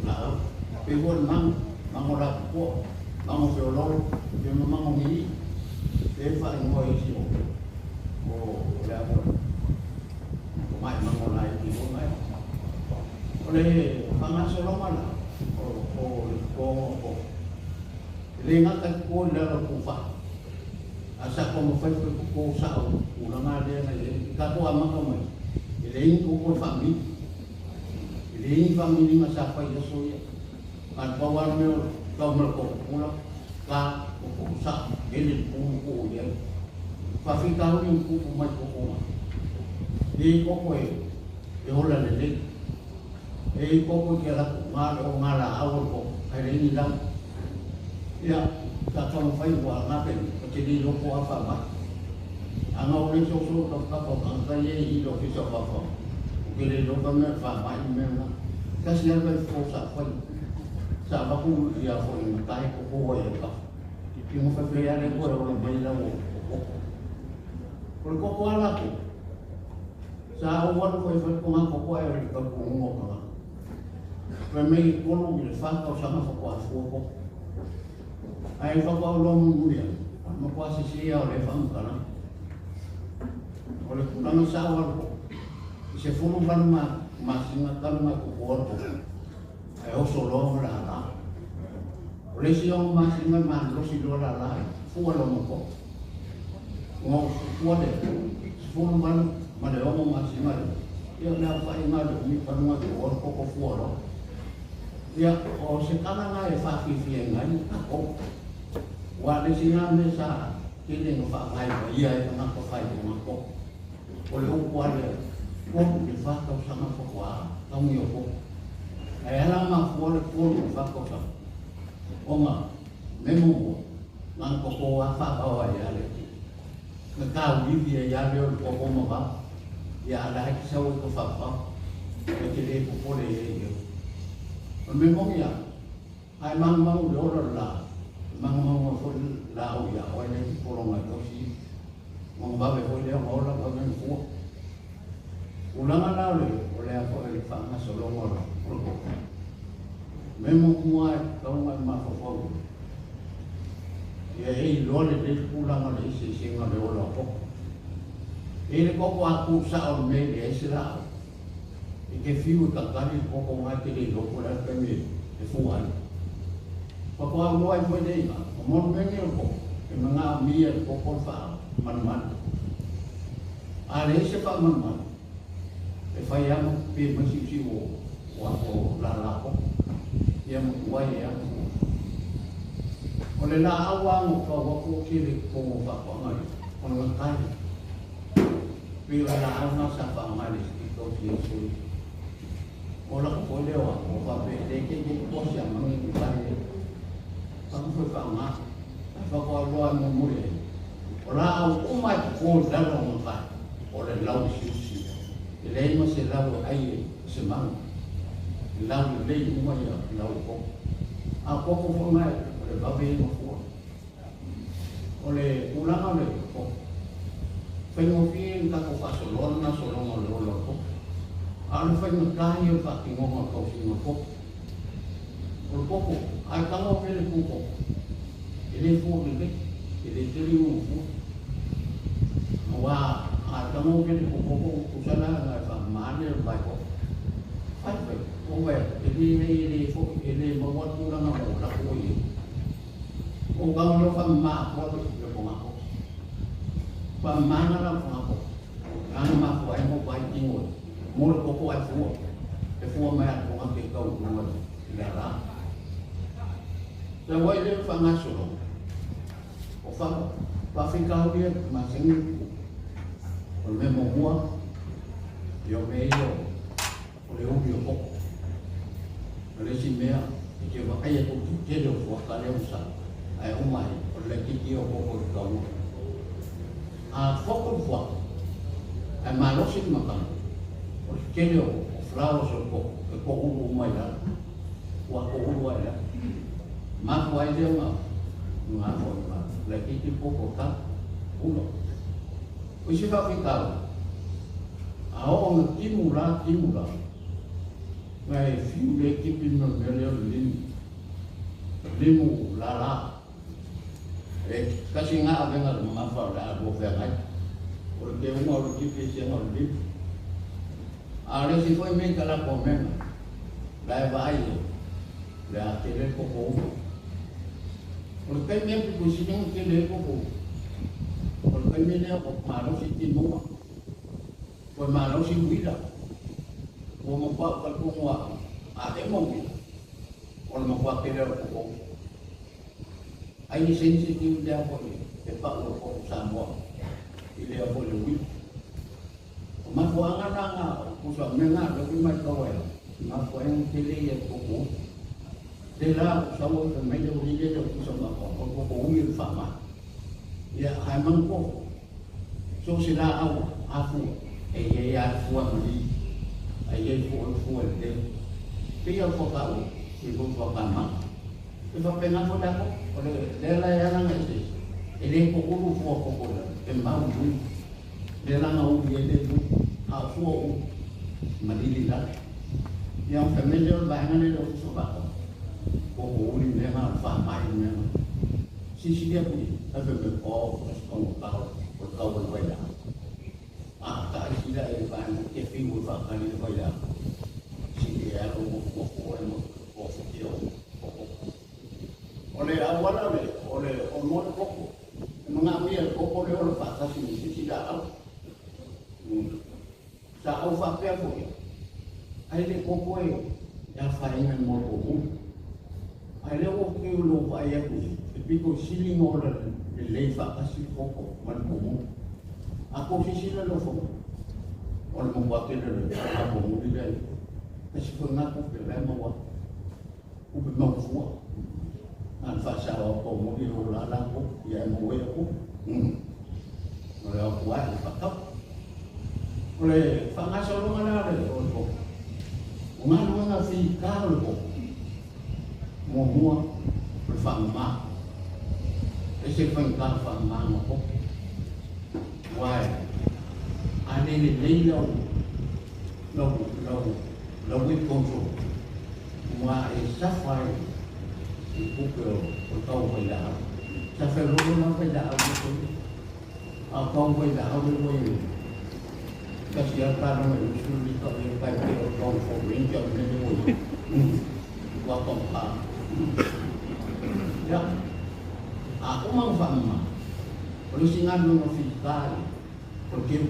laau. Pei foi o le mago, mago lapopoa, mago feololo, ia ma mago nini. Lea e faaigoa e isi o o le a foi tomai mago laiti foi mai. O le faagasologa la o le totoga o koko, e le gata i toto i lalo o le puufaa, a sa taumafai foi e toto sao i le tulaga lea na i ai. I tatou amata mai, e leai ni koko e faamili. E leai ni faamiliga sa fai i aso ia. Na o le pau lava le mea o le tau mai o le koko pula, ta, toto sao, ele le pu ma tuu i ai. Faafitauli na tupu mai i koko na. E i koko e ola lelei. E i koko i ke ala kuʻu le o ngā lāʻau o le koko, ae leai ni lau. Ia, sa taumafai ua gape o te le iloa po o a faamai. A na ou le soso i tafatafa o tagata ia i le Ofisa o Faatoaga, ou te le iloa ka mea o le faamai le mea lena. Tasi lava le fofo sa fai, sa avatu ia foi i gata e koko ai autafa. I gafefea lea toe ola mai lau o koko. O le koko lava latou, sa ou alu foi e fai le koko ae o le tautunuga o tagata. Fai mai e 3 i le 4 tausaga faatoa fua koko. Ae faatoa ou iloa mulimuli ane, o le matua sese lava o lea faamatalaga. O le tulaga sao lava le koko, i 18 masina talu ona e kokoa le koko, ae oso loa ma lala. O le isi 6 masina e malolosi loa lala e fua lona koko. Ona ou fua lea, 18 ma le 6 masina lea, ia o le aofaiga o le umi talu ona e kokoa le koko fua loa. Ia, o se tala lena e faafiafiaina ai tatou. Aua o le isi lena mea sa tele ina faagaioia ai tagata fai o koko. O le upu lava lea, 3 i le 4 tausaga faatoa tagi o koko. Ae ala ona mafua le 3 i le 4 tausaga, ona me muamua, na ona koko lava faavao ai lava le na tauivi ai lava lea o le koko ma vao. Ia a o la e te sau ai ka faavao, e te le popole i ai i au. O le mea moni lava, a e magumagu i le ola o le la, e magumagu ai foi le laau iā oe lea e te pologa ai tausi ivi. Ona vave foi lea ona ola, vave ona fua. Tulaga la o le o le a foi o le faagasologa o le koko. Mea muamua e tatau ona e mafaufau i ai, ia e iloa lelei le tulaga o le eseesega o le ola o koko. E i le koko a tu sao i le mea e leai se laau, e te fiu e tatali le koko na e te le iloa po o le a le taimi e fua ai. Faatoa iloa ai foi lea i ina, o mea nei o le koko, e manaomia e le koko le faamalumalu. A leai se faamalumalu, e fai lava ma pepe mai siusiu o o lala koko, ia ma tuai ai lava fua. O le laau lava na ou tau atu o tele i totonu o faatoaga ia, o le gatai. Pei o le laau lena sa faaaoga e le isi tausi ai sui. O laka foi lea o au, o faapea e le te te toa si amagi ni fale e tagu foi faaaoga. Ae faatoa iloa ai mulimuli ai, o laau uma e toto i lalo o gatai, o le lau siusiu. E leai ma se lau e ai e se maga. E lau lelei uma ia lau o koko. A o koko foi na o le vave ia ona fua. O le tulaga o le koko, faigofie ona tatou faasoloa le gasologa o le ola o le koko. A o le faigata ia o le faatinoga o le tausiga o le koko. O le koko, a e tago pea le pu koko, e le fua lelei, e le tele ona fua. Aua a e tago pea le pu koko, tusa la ona e faamama lea o le vae koko. Fai fai, ua vaai atu, e le e le foi, e le maua le tulaga o lako ua i ai. Ua ou tago loa faamama atoa le pogakoko. Faamama la le pogakoko, lena na mafua ai ona ou vaai tino ai. Mo le koko ae fua. E fua mai a le ke kau i luga i le alā. Sa wai le whangasolo. O wha whika hui ma sengi. O le mea mua, i o me ia o le umi o koko. O le isi mea, i te wa ai e ko ki tele o fuaka le usa. Ai o mai, o le kiki o koko i kaua. A fuaka o fuaka, ai malosi ni makana. O le tele o flowers o koko, e ko ulu mai la. Ua ko ulu ai la. Mafu ai leo ngā, ngā foi ma, le kiki koko ka, ulo. O isi whawhikau, a o nga timu la, timu la, ngai fiu le kipi me mea leo le limu, limu la la, e kasi ngā awenga le mamafa o le a lua whea ngai, o le te unga o le kipi e sianga o le limu. A le si foi me ka la ko menga, la e vai le, le a te le koko ulo. O le kai mea piku sininga te le koko ulo. O le kai mea lea o malosi tinua, o malosi uila, o makua ka kongo a e mo uila, o le makua te leo koko ulo. Ai ni sensitive lea foi e pa o koko Samoa, i lea foi le uila. O mafuanga la nga o kusa me nga lo ki mai kawa ya. Mafuanga te le ia koko ulo. Te la o sa o te mai le uli le kusa ma ko ko ko umi le fa ma. Ia hai mang ko. So se la au a fu e ye ya fu a mali. Ai ye fu o fu e le. Pe ia fo ka u i fo fo ka ma. E fa pe nga fo da ko o le le la ya na ngai se. E le ko ulu fu ko ko la. E ma u. Le la nga u ye le u. A fu o malili la. Ia o family o ba nga le o so ba ko. Ko ko uli me nga fa mai me nga. Si si dia pui, ta fe me o o o ka o ka o vai la. A ta si la e fa mo ke fi mo fa ka ni vai la. Si e a o mo ko e mo o fo ki o o. O le a wala le o le o mo ko ko. Mo nga mi ko ko le o fa ta si si si la au. Sa au fa pe fo. Ai le ko ko e ya fa inga mo ko u. Ai le o ke lo fa ya ku. E piko sili ngo la le le fa ka si ko ko man ko mu. A ko si si la lo fo. O le mo wa ke le le a ko mu le. Ka si fo na ko pe le mo wa. U pe mo fu. An fa sa o ko mo ni lo la la ko ya mo we ko. O le o ku ai fa ka. O le fa nga so lo nga le o ko. O nga lo nga fi ka lo ko. Mo mua o le fa ma. E se fa ka fa ma mo ko. Wai. A le le le lo lo lo lo we control. Wa e sa fa i ku ko o tau vai la. Sa fa lo lo vai la o ko. A tau vai la o lo we. Kasi al pa no me su ni ka me pa ke o tau fo ring ka me le we. Wa kom pa. Ya. A o mang fa ma. O le singa no no fi ka. Porque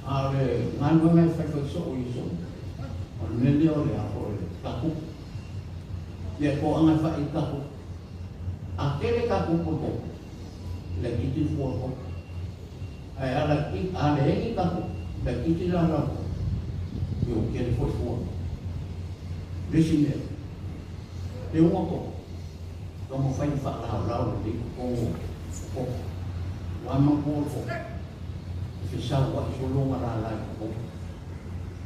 a le ngan no me fa ko so i so. O le le o le a ko le ka ku. Ia ko anga fa i ka ku. A ke le ka ku ko ko. Le ki ti fo ko. Ai ala ki a le ki ka ku. Le ki ti la la ko. Yo ke le fo fo. Le si me. Le unga ko. Ka mo fa i fa la la le ko ko. Wa ma ko ko. Fi sa wa so lo la la ko.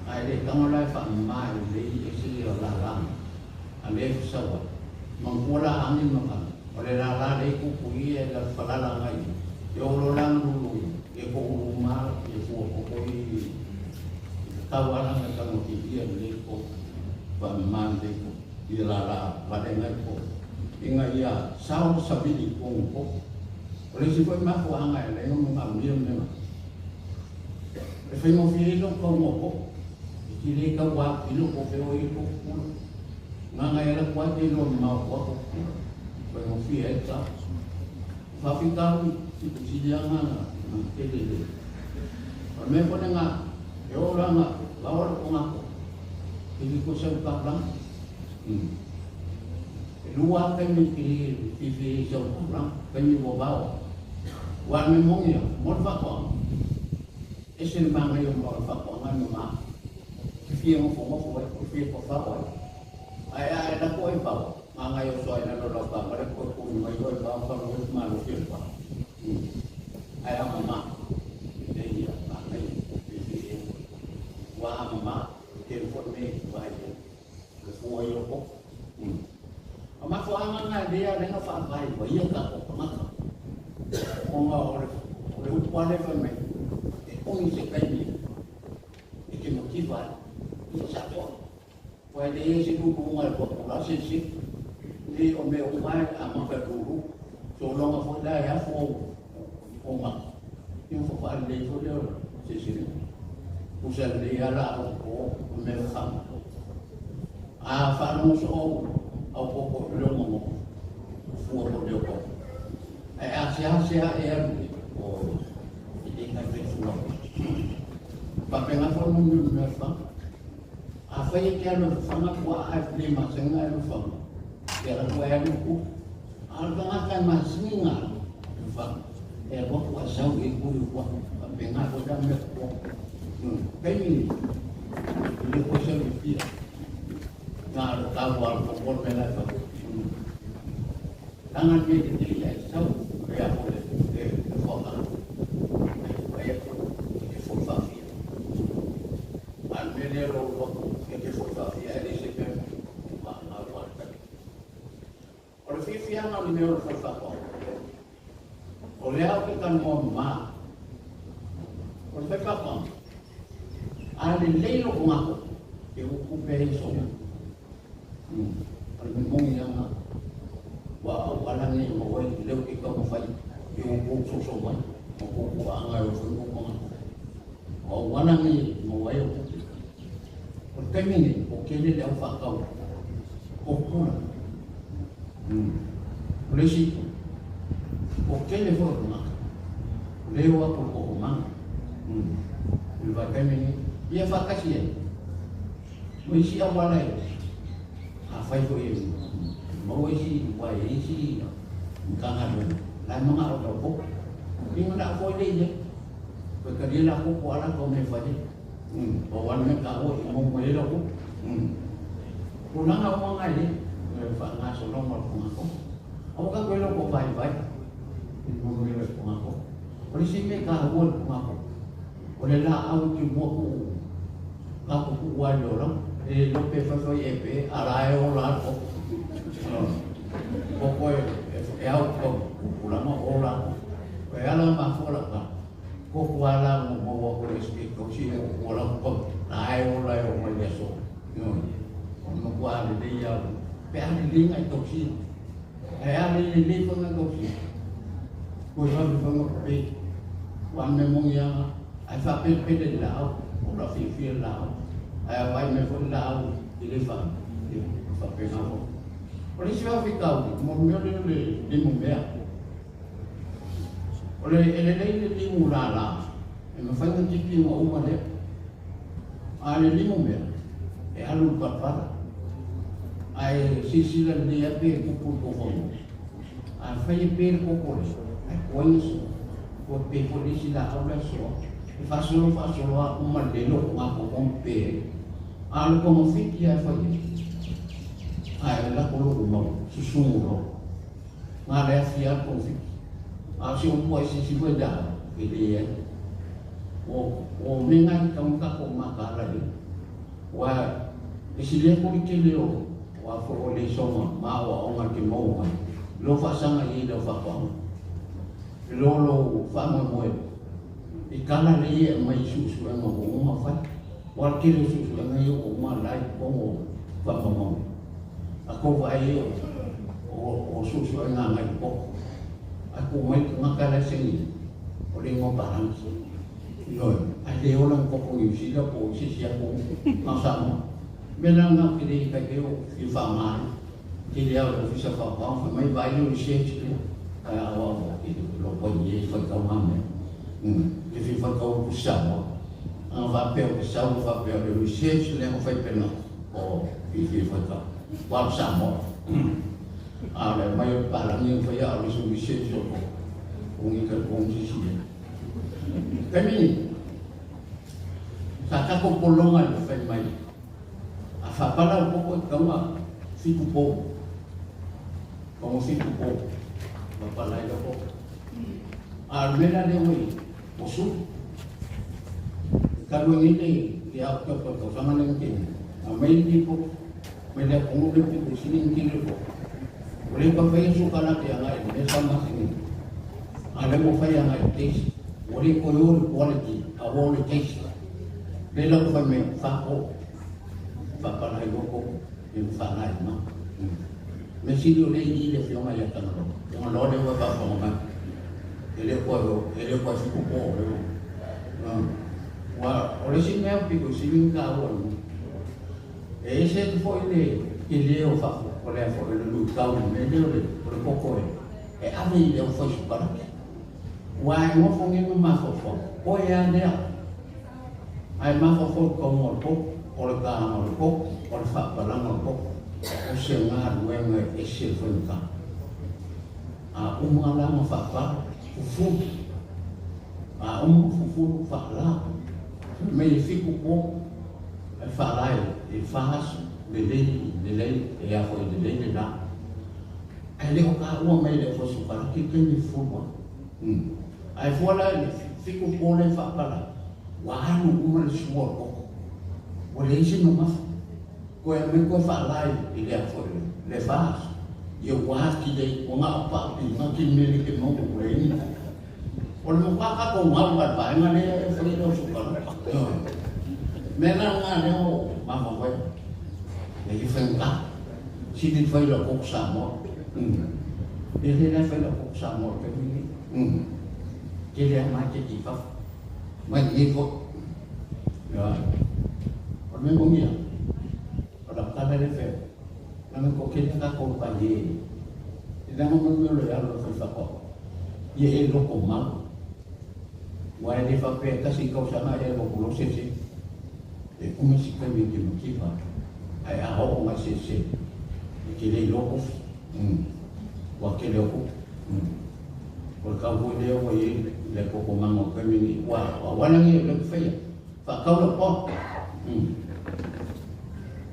Ai le ka la fa ma le i se la la. A le sa wa. Mang ko la angi ma ka. O le la la le ku ku i e la fa la la ngai. Yo lo la lu lu. E ko lu ma e fu ko ko i. Ka wa la ka mo ti i le ko. Fa ma le ko. I la la va le ngai ko. Inga ia sa o sa bi ko ko. O le si foi ma fo anga le mo ma mi me ma. E fai mo fi lo ko mo ko. I le ka wa i lo ko fe o i ko ku. Nga nga ela kwa te lo ma ko ko. Foi mo fi e ta. Fa fi ka u ti ti ya nga na te le le. O me ko nga E o langa, vao le kongako. E li ko sau ka langa. E lua kaimi ki fifi sau ka langa, kaimi wa vao. Wa me mongia, mo le faatoaga. E se le magaia ma o le faatoaga ma ma. E fia ngofo ngofo ai, e fia pafao ai. Ae ae lako ai vao, magaia o soa i lalo lau ka mare ko ku mai oi vao ka lo ma lo fia pa. Ae a mama, le ia magaia, fifi e. Wa a mama, te fo me wa ai. Le fua i o ko. A mafuaaga na lea lega faavae ua ia tatou tagata ona o le upu a lea fai mai e ogi se taimi e te mativa ai ia sa atoa ua e leai se luluga e luapula silisili nei o mea uma e amata e lulu sologa foi la e afu ou maka ia ua faalelei foi lea o le silisiliga pusa lelei a la o mea faama a faalogo soo au koko i le mago fua mo le koko ae a sea e alu o i le kai pe fua faapena foi mo mea mea faga a fai e te alu e faga ua a e le masenga e faga te ala ua e alu ku a le tagata e masina e faga e alu atu a sau i ku i ua faapena foi la mea kua kaimi i le koe sau i pia ngā ro tau a ko ko me la fa tanga me te te ia sau e a ko le e fo ka e e e fo fa fia al me le ro ro e te fo fa fia e le se pe ma ma wa ta o le fi fi anga le me ro fo fa ko o le au ke kan mo ma o le fa ko a le le lo ko ngako e o ku pe so o le mongi anga wa au ala nei mo wai leo ke ka mo fai e o ku so so mai o ku ku anga o fu ko nga o wana nei mo wai o ku o te taimi nei o ke le au fa kau o kula o le si o ke le fo nga le o a ko ko ma le va taimi nei ia fa kasi e mo isi au wala e a fai fo e mo isi wa e isi kanga do la manga o do ko inga na fo le ye ko ka le la ko ko ala ko me fa o wan me ka o mo mo le ko ko na nga o nga le fa nga so lo mo ko nga ko o ka ko lo ko vai vai mo mo le ko nga ko o le si me ka o ko nga ko o le la au ti mo ko ka ko ku wa lo lo e lo pe fa fa e pe ala e o la ko ko ko e au ko ku la mo o la ko e ala ma fo la ka ko ku ala mo mo wa ko le si ko si o la ko la e o la e o mai le so no o no ku ala le ia pe ala le ngai to si e ala le le fa ngai to si ko fa fa ngo pe wa me mo ia ai fa pe pe le la o la fi fi la ai vai me fo la i le fa fa pe na fo o le si va fi kau mo me le le le mo mea o le ele le le limu la la e ma fai na tipi ma uma le a le limu mea e alu ka para ai sisi la le a pe ku ku ko fo a fai e pe ko ko le ai ko ni so ko pe ko le si la au la so e fa solo a uma le lo ma ko ko pe a lo ko mo fiki ai fai ai la ko lo mo susu lo nga le afia ko fiki a si o po si si fo da e le o me ngai ka mo ka ko ma ka la le wa e si le ko ke le o wa fo o le so ma ma wa o nga ke mo ma lo fa sanga i lo fa ko lo lo fa mo mo e kala le e mai su su e ma o ma fa wa ke le su su e ngai o ma lai ko mo fa mo mo a ko va e o su su e nga ngai ko a ko mai nga kala sengi o le ngo parang yo a le o lang ko ko si la ko si si ko ma sa mo me la nga ke le ka ke o fi fa ma ke le o fi sa fa pa fa mai vai lo se che a wa wa ke lo po ye fa ka ma me ke fi fa ka o sa mo Aga faapea o le sau faapea o le research lea ua fai pena o fiafia foi ka wa Samoa. A o le mai o le palagi o fai a o le su research o ko o ngi ka ko ngi si e. Taimi sa tatou pologa i le fai mai a faapala le koko i tauga 7 po. Tauga 7 po. Faapala ai le koko. A o le mea la lea ua i ai, ua sulu. E talu ai nei le le October o le tausaga lea na tea nei, aumai le lipoti mai le atunuu lea pito i sili ona tele le koko. Ua le toe faia sukalate agai i le mea sa masani ai, a o lea ua fai agai i le taste. Ua le toe o i le quality, a ua o i le taste. Lea la ua fai mai, faapo, faapala ai loa koko, ia ma faalae ma. Mea sili o lea i i le afioga ia Tagaloa. Tagaloa lea ua e faafofoga mai. E le o toe, e le o toe fitu po o lea ua. Ua, o le isi mea pito sili ona taua i mea, e ese atu foi le tele o fafo, o le a foi o le luitau i le mea lea o le, o le koko e, e ave i le aufai sukalaki. Ua e nofo nei ma mafaufau, oe a lea. Ae mafaufau i le tauga o le koko, o le taga o le koko, o le faapalaga o le koko, o se galuega e ese le faigata. A uma la ona faapala, fufulu. A uma ona fufulu, faala. Fai mai e 7 po, ae faala e 4 aso, lelei, lelei, e a foi lelei le la. Ae le o taua mai e le aufai-sukalaki le taimi e fufulu ai. Ae fua la i le 7 po lea e faapala, ua alu uma le sua o le koko. Ua leai se mamafa. Toe aumai toe faala i le a foi le 4 aso. Ia ua atili ai, ua na o paapigati le mea lea e te maua ua leai ni koko. O le matua tatou gau a le vaega lea e fai ai le au-sukalaki. Mea la lena lea o mafaufau ai. E le faigata. Sili le fai o lau koko Samoa. E le la e fai lau koko Samoa i le taimi lenei. Tele lava maketi i fafo. Mai nei foi. O le mea moni lava, o lau tala lea e fai atu, leaga e toatele a tatou paie e leaga mai mea o le alo o le faifaatoaga, ia e lotomau. Aua e le faapea e tasi tausaga e alu atu loa se isi, e umi si taimi e te mativa ai, ae a oo mai se isi e te le iloa kofi, ua tele o tupe. O le tau foi lea ua i ai le totomaga o le taimi lenei, ua auala nei o lea ua faia, faatau lau toa.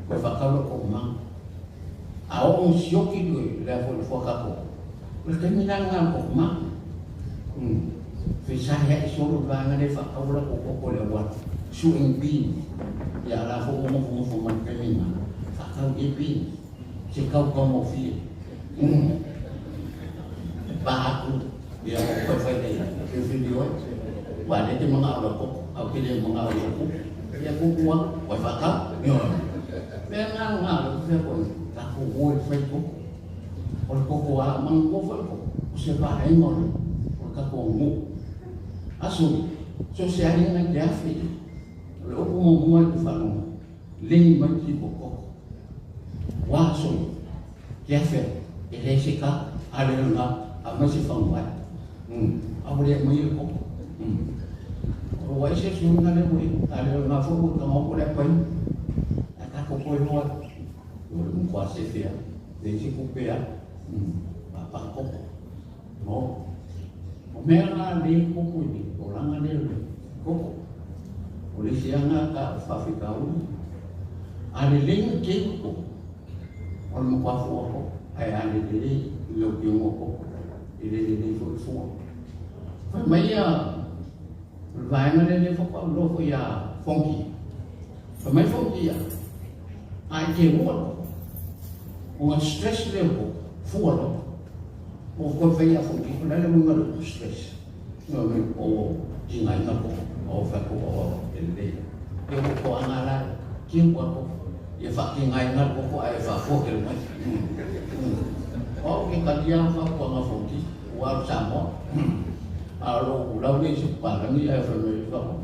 Toe faatau lau totomaga. A oo ina sioki le a foi le fuata toa, o le taimi la lena o le totomaga. Fesae ae solo le vaega lea e faatau latou koko i le auala, sue ni beans. Ia a la foi ua nofonofo mai i le taimi lena, faatau i ai beans. Se tautaugofie. Pa atu, ia o koe fai lea, whiriwhiri oe. Ua lea te manao lau koko, au te le manao i lou kuku. Ia kuku au, ua whaatau. Mea ngā ngā, le fea koe, tatou oe le whai koko. O le koko a manatua foi le koko, o se vaega o le, o le tatou aganuu. Aso, so se aiga i te afe, o le upu muamua i te whaanonga, lei mai ki o koko. Ua aso, te afe, e le se ka, a le ngā, a mai se whangai. A ua le mai le koko. O ua ese suiga le ua a le ngā foi ua tanga o le pai. A tatou koe loa, o le matua sefe lava, leai se tupe a, a pakoko. No. O mea la lea e koko i le tolaga lea o le koko. O le isi lava lena ta faafitauli. A lelei ona keu le koko, o le matua fua koko, ae a le lelei i lau keuga o koko, e le lelei foi le fua. Fai mai ia o le vaega lea lea faatoa ou iloa foi ia Fonki. Fai mai Fonki ia, a e keua le koko, ona stress lea o le koko, fua loa. Ua toe fai ia Fonki, o le a le uiga o le upu stress? O tigaina koko, o fai atu o e lelei. Ia ua toaga la, keua le koko. Ia faatigaina le koko ae faafua tele mai. O au ke talia le fautuaga a Fonki, ua alu Samoa. A o lou lau lea i se papalagi ae fai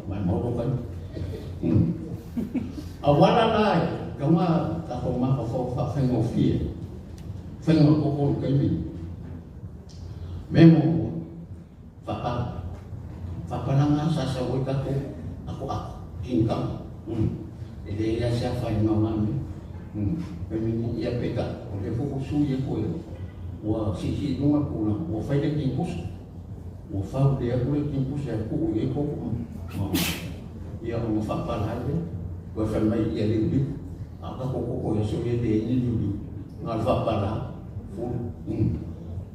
mai maumau lou taimi. Auala la e tauga tatou mafaufau faafaigofie faiga o le koko i le taimi lenei. Mea muamua, faapala. Faapalaga sa sau ai tatou atoato. King Kong. E le ia se afaina o na mea. Taimi ia peitai, o lea foi ua sui ai foi ua siisii i luga le tulaga, ua fai le timusa. Ua fau lelei atu le timusa e tuu i ai koko ma ia ona faapala ai lea. Toe fai mai ia liuliu. A o tatou koko i aso ia e leai ni liuliu. Na o le faapala lava, fulu.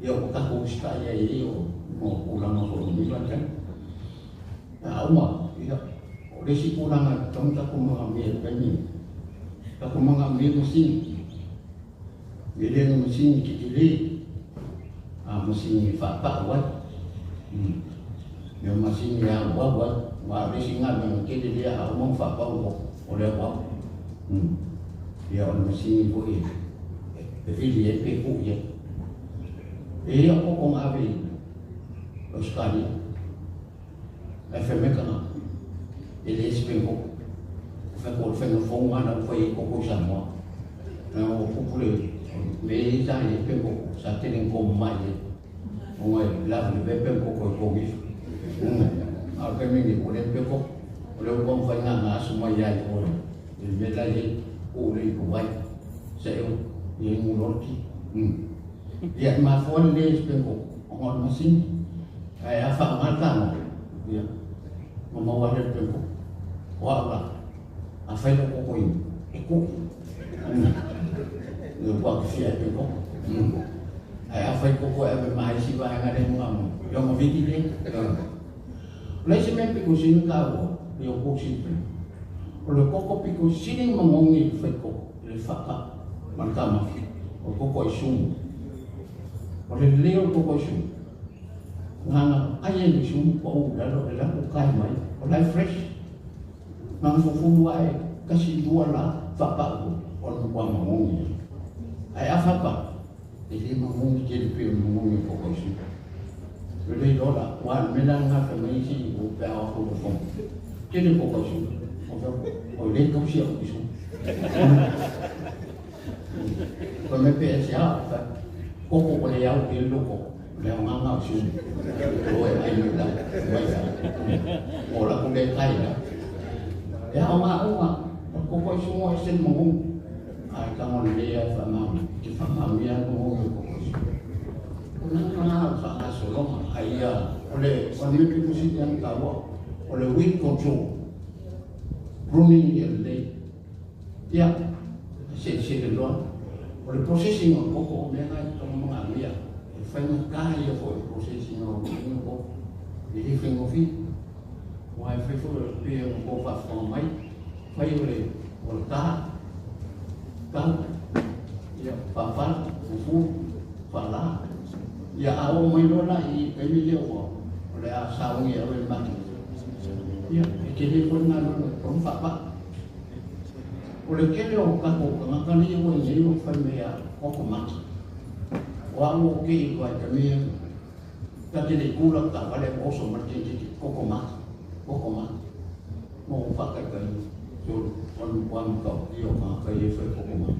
Ia ua tatou usitai ai i o tulaga foi o lenei vaitaimi. A uma, ia, o le isi tulaga e tatau ona tatou manaomia i le taimi lenei, tatou manaomia masini. E le o ni masini tetele, a o masini e faapau ai. O masini e auau ai. Aua o le isi galuega tele lea a uma ona faapau o le auau. Ia o le masini foi e vili ai pe tuu i ai. E i ai koko na ave i Ausetalia. Ae fai mai tagata, e leai se pengoko. Fai atu o le faiga fou lena la ua fai ai koko i Samoa. Leaga ua tupu le mea ia sa i ai pengoko, sa tele ina tomu mai ai. Ona e lavelave pengoko e togi ifo. A o le taimi lenei ua leai pengoko. O lea ua taumafai na asu mai ai i o i le mea la e i ai, tuu lea i Dubai, seeu i ai mu loa le ti. Ia e mafua le leai o se pengoko ona o le masini. Ae a faaaoga le tago, ia, ona maua ai lea o le pengoko. O au la, afai lou koko inu, e koʻi. Ua te fia e pengoko. Ae afai koko e ave ma isi vaega lea e maua, ia ona vili lea. O le isi mea pito sili ona taua, ia o kou silafia, o le koko pito sili ona manogi i le faikoko, i le faapaa ma le taumafa, o le koko aisumu. O le lelei o le koko aisumu, na ona ai ai le sumu pau i lalo e alu atu kai mai, o la e fresh. Na ona fufulu ae tasi lua la faapau o le matua manogi lea. Ae a faapau, e le manogi tele pei o le manogi o le koko aisumu. Lelei loa la, aua o le mea la lena fai mai isi o pe a o atu i le fono, tele koko aisumu. Ou fai atu, oi le tausi au i sumu. Fai mai pe aisea, fai atu, koko ua le au i le loko, o le aoga lena o sumu. O e ai mai la, mai la. O la ku le kai la. E aoga uma, o le koko aisumu e ese le manogi. Ae tago lelei lava e faamaoni, e te faamaonia lava le manogi o le koko aisumu. O lena lena o le faagasologa, ai ia, o le o le mea pito sili lava ona taua, o le weed control, pruning ia lelei. Ia, selesele loa. O le processing o le koko o mea na e tatau ona manaomia. E faigata ia foi o le processing o le koko. E le faigofie. Aua e fai foi o le pei ona outou faafofoga mai, fai o le o le ta, tau, ia, faapala, fufu, faala. Ia, a oo mai loa la i le taimi lea ua o le a sauni e ave i le maketi, ia, e tele foi le galuega e tatau ona faapaa. O le tele o tatou tagata nei ua i nei ua fai mea otomati. O au ua kei loa i ka mea ta te le i kula taavale ua oso mai le teineiti otomati, otomati. Ma ua faataitaiga so o le matua matautia o tagata ia e fai otomati.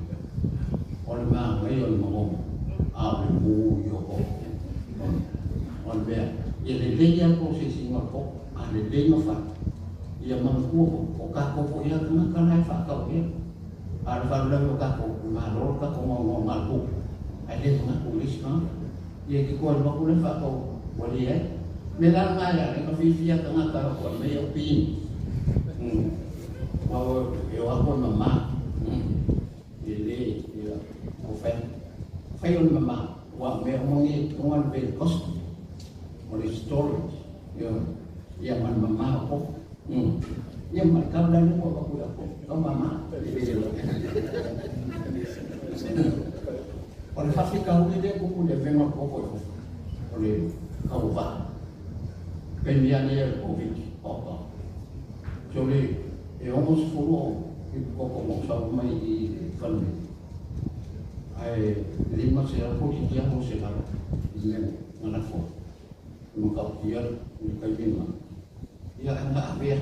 O le manaia o le manogi a o le mū ia o koko. O le mea ia lelei lava le process ina o le koko, a lelei ona fai Ia manatua foi, o tatou foi lava tagata la e faatau i ai. A o le faalavelave o tatou, e malo le tatou gaogaoga a le tupe, ae le manatu i le isi tagata. Ia e te toe alu atu la e faatau ua leai. O le mea la lena e ala ai ona fiafia tagata o le mea o pini. Aua e o atu e mama. E le, ia, o fai, fai o le mama, aua o mea uma nei e toga le very costly. O le storage, ioe. Ia ma le mama o koko. Ia ma le kau la lea ua avatu ia koko, kau mama. O le faafitauli lea e tupu i le avega o le koko i fafo, o le kau vaa. Taimi lava lea o le Koviti, oka. So le e 66 koko na ou sau mai i le fale nei, ae 500 toeitiiti lava 600 i mea na lafo ai. E matautia le taimi lena. Ia ae na avea, e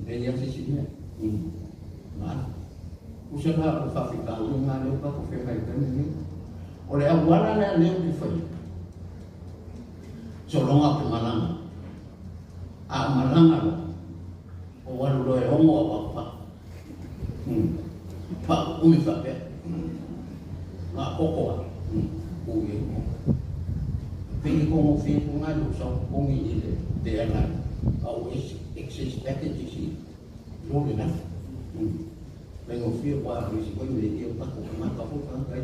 leai lava se isi mea. Na alu. Tusa la o le faafitauli lena lea ua tatou feagai ai i le taimi lenei. O le auala lea lea ou te faia, sologa ou te malaga. A ou malaga loa, ou alu loa e 6 logo au au pa. Pa umi fa pe. Nga koko a. U ye ko. Pe ko mo fi ko nga lu sa ko ngi i le te ala. Au excess packages i. Lo le na. Mai ngo fi wa ri si ko ni i pa ko ma ka fo ka kai.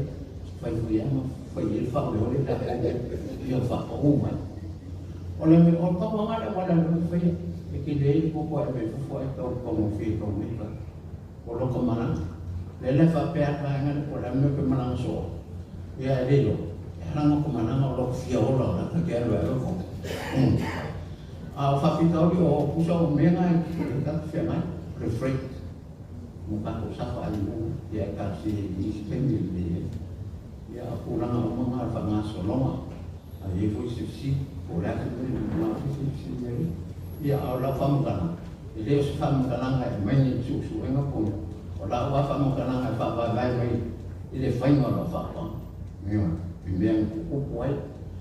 Fai fu ya ma fai le fa le le ta ko. Ia fa ko mai. O le me o ka wa le wa le fai e ke le ko ko e me fu e ko ko mo fi ko me ka. O lo ko mana. Le le fa pe a ka nga ko la me pe mana so. Ia e le lo. E ranga ko mana o lo fi o lo na ka ke lo e ko. A o fa fi ka o pusa o me nga e ka fi mai le freight. Mo ka ko sa fa ali ia ka si ni se ni le. Ia ko ranga o manga fa nga so longa. A ye fo se si o la ka ni ma se si ni. Ia o la fa mo kana. E le o se fa mo kana nga e mai ni su su e nga ko. O la wa fa mo kana nga fa va vai mai i le fai nga lo fa pa. Ni wa. I mea ko ko ai.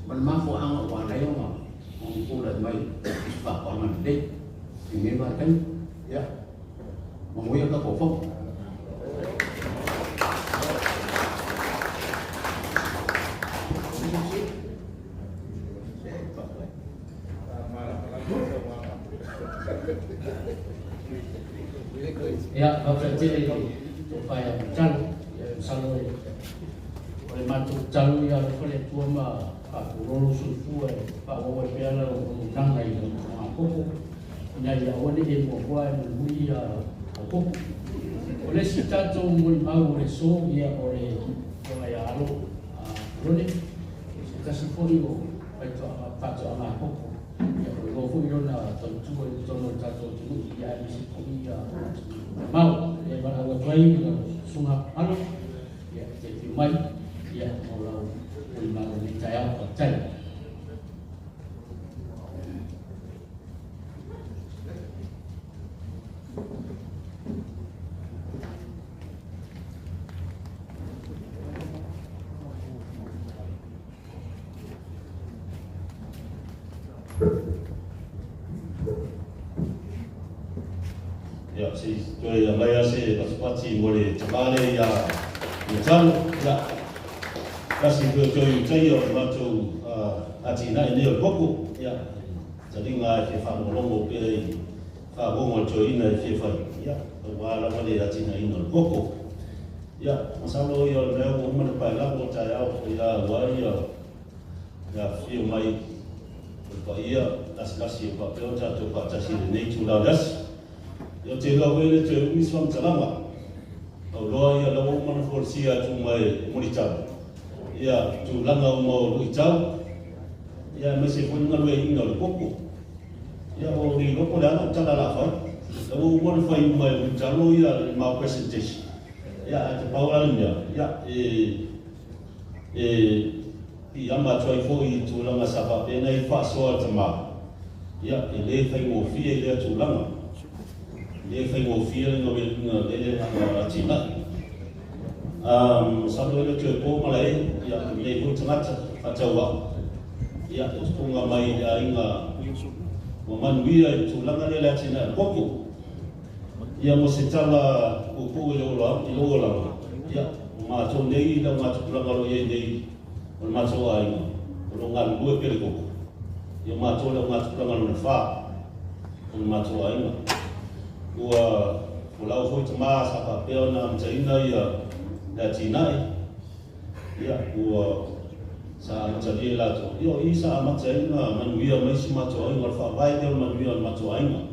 Ma ma fo anga wa la yo ma. O ko la mai i fa pa nga le. I me va kai. Ia. Mo mo ia ka ko fo.
Ia, faafetele to pai a talo, ia salo e o le matou talo ia le fale tua ma faapulolo soifua e faaauau ai pea lau auaunaga i lau togafoko ina ia aua neʻi e muamua e mulimuli ia koko. O le isi tatou molimau o le so ia o le toga ia alo lone se tasi foi o faatoaga koko. Ia o le loa foi lona tautua i totonu o le tatou atunuu ia aemaise foi ia mau e valaau atu ai lau susuga alo ia te afio mai ia mo lau molimau o lenei taeao. Faafetai.
Ia, se i toe aumai lava se patipati mo le tamā lea ia Talo. Ia, tasi foi o toe utaia o le matou atinae nei o le koko. Ia, taliga lava e fia faalogologo pea i faagogo a le toeaina e fia fai. Ia, aua lava le atinaeina o le koko. Ia, masalo ia o le mea ua uma le paelago o taeao ia aua ia le afifio mai o le paia lasilasi o faapea ona tatou faatasi i lenei itula o le aso. Ia, ou te iloa foi e le toe umi se faamatalaga. Pau loa ia la ua uma ona folasia atu uma e Mulitalo ia tulaga uma o luitau, ia aemaise foi le galueaiina o le koko. Ia, o le iloa po o le a lau tala o le a fai. La ua uma ona fai uma e Mulitalo ia le mau presentation. Ia, ae te pau la le mea, ia, e, e piiama atu ai foi i tulaga sa faapena i faasoa le tama. Ia, e le faigofie i lea tulaga. E le faigofie le galuega lele a atinae. Masalo e le toe po malae, ia, lenei foi tagata faatauau. Ia, e tupuga mai i le aiga ua manuia i le tulaga lea i le atinae o le koko. Ia, mo se tala puupuu i lou olaga, ia, o matou nei i lau gatupulaga o lo o i ai nei o le matou aiga, o lo o galulue pea le koko. Ia, o matou le augatupulaga lona fa o le matou aiga. Ua folau foi tama sa faapea ona amataina ia le atinae, ia, ua sa amatalia e latou. Ia, o i sa amata ai ona manuia mai si matou aiga, o le faavae lea o le manuia o le matou aiga,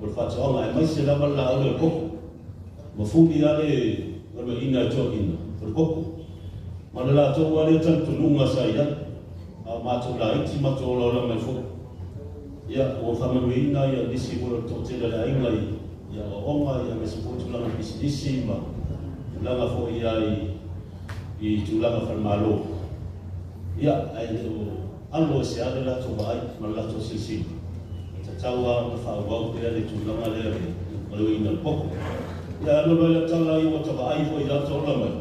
o le faatoaga, aemaise lava le laau lea o le koko. Mafuli lava le galueaiina e toeaiina, o le koko. Ma le latou lava lea talitonuga sa i ai, a o matou laiti matou olaola mai foi. Ia, ua faamanuiaina ia nisi foi o le toatele o le aiga i aoaoga, ia aemaise foi tulaga pisinisi ma tulaga foi ia i tulaga falemalo. Ia, ae le o alo e se a le latou vaai ma le latou silasila. E tatau lava ona faaauau pea le tulaga lea o le galueaiina o le koko. Ia, ae alo loa i lau tala ia ua ta vaai foi i ata ola mai,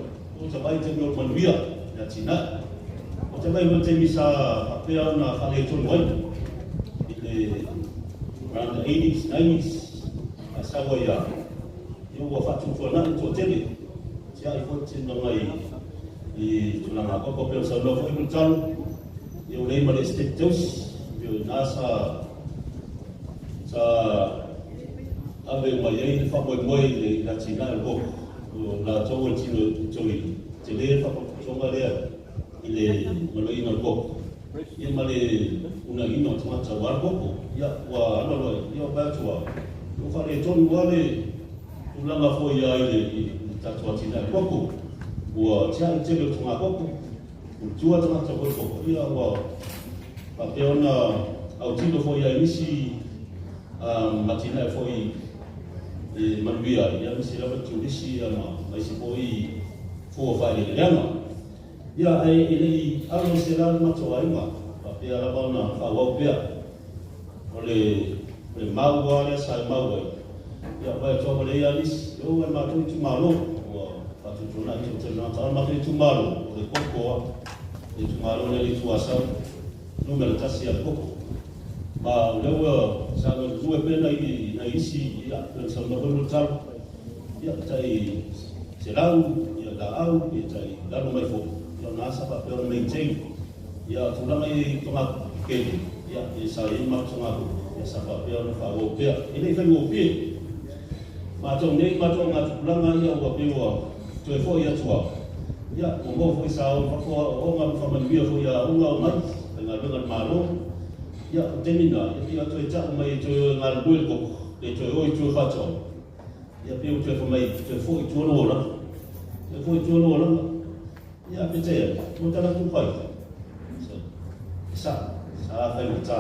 ua ta vaai i taimi o le manuia, le atinae. O te mai foi le taimi sa faapea ona faaletonu ai i le around the 80s, 90s, a sau ai ia ua faatuatuana'i toatele tia'i foi tinoga i tulaga koko pe o saunoa foi Mulitalo ia ua leai ma le Esetete Tausi pei o iná sa ave mai ai le faamoemoe i le atinae o le koko o latou o le tino toi telē le faapotopotoga lea i le maloiina o le koko ia ma le unaina o tagata aua le koko. Ia ua alu alu ai ia ua atu ua faaletonu lava le tulaga foi ia i le tatou atinae o le koko. Ua tiai le tele o togakoko, ua tua tagata foi koko, ia ua faapea ona autilo foi ia i nisi atinae foi e manuia ai, ia aemaise lava le turisi ia ma isi foi fua faaeleeleaga. Ia ae e le i alo i se la le matou aiga, faapea lava ona faaauau pea. O le mau lava lea sa e mau ai, ia vaai atu lava ua leai lava nisi, e oo lava i le matou itumalo, ua faatuatuanai toatele o tagata. A o le matou itumalo, o le koko lava, le itumalo lea i le Itu Asau, numera tasi lava le koko. Ma o lea ua sa galulue pea nai isi, ia, pei ona saunoa foi Mulitalo, ia, tai 100 ia laau, ia tai lalo mai foi, ia ona asa faapea ona maintain. Ia, tulaga i togakele, ia, e sa i ai matou togakoko, ia sa faapea ona faaauau pea. E le i faigofie. Matou nei, matou augatupulaga ia ua pei ua toe foi atu lava. Ia, ua maua foi sa o i fafo aoaoga ma faamanuia foi i aoga o mai, faigaluega a le Malo. Ia, o le taimi lena, ia pei ua toe tau mai e toe o e galulue le koko, pe toe o i tua i faatoaga. Ia, pei ua toe fai mai, toe foi i tua lou olaga. Toe foi i tua lou olaga. Ia, peitai ane, ua talaatu pai. E sa, sa faigata.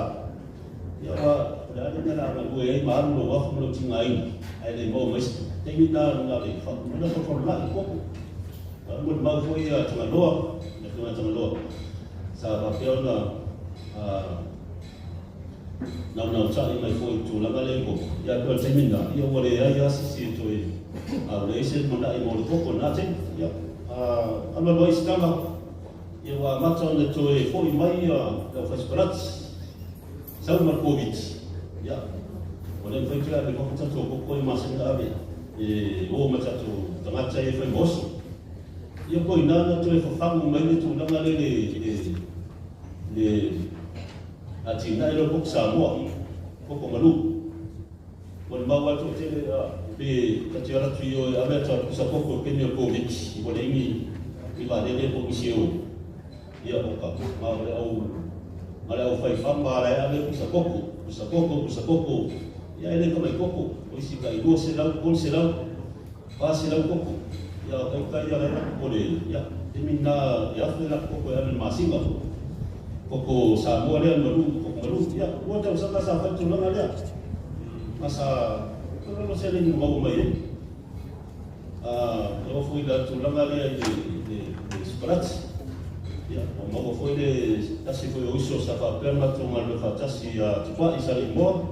Ia, aua, o le a le mea o le a galue ai ma alu lou afu ma lou tigaina, ae le maua mai se tupe. Taimi lena na o le na faafololai i koko. A molimau foi ia Tagaloa, le afioga ia Tagaloa, sa faapea ona naunautai mai foi i le tulaga lea i koko. Ia, pei o le taimi lena, ia ua leai lava se isi e toe, a ua leai se lumanai mo le koko i lena taimi. Ia, alualu ai se tala, ia ua amata ona toe foi mai le aufaisikolati, sau ma le Koviti. Ia, ua le mafai toe ave i fafo tatou koko ia masani ona ave e o ma tatou tagata ia e fai ma oso. Ia, ko i ina na toe fafagu mai le tulaga lea i le atinae lea o le koko Samoa, koko malu. Ua le mau lava le toatele pe ta te alu atu i o e ave ata pusa koko i le taimi o le Koviti, ua leai ni vaalele po o nisi e o. Ia o ka, ma o le au, ma le aufaifaga la e ave pusa koko, pusa koko, pusa koko. Ia e le tamai koko, o isi tai 200, 300, 400 koko. Ia o taitai ia la e lako le, ia, taimi lena e afe lako koko e ave i le masina. Koko Samoa lea malu, koko malu. Ia, ua tausaga sa fai tulaga lea. Ma sa, tulaga se le ni maua mai ai. E oo foi i le tulaga lea i le sikolati. Ia, ua maua foi le tasi foi o uso sa faapea ona matou galulue faatasi ia Tupai i Saleimoa.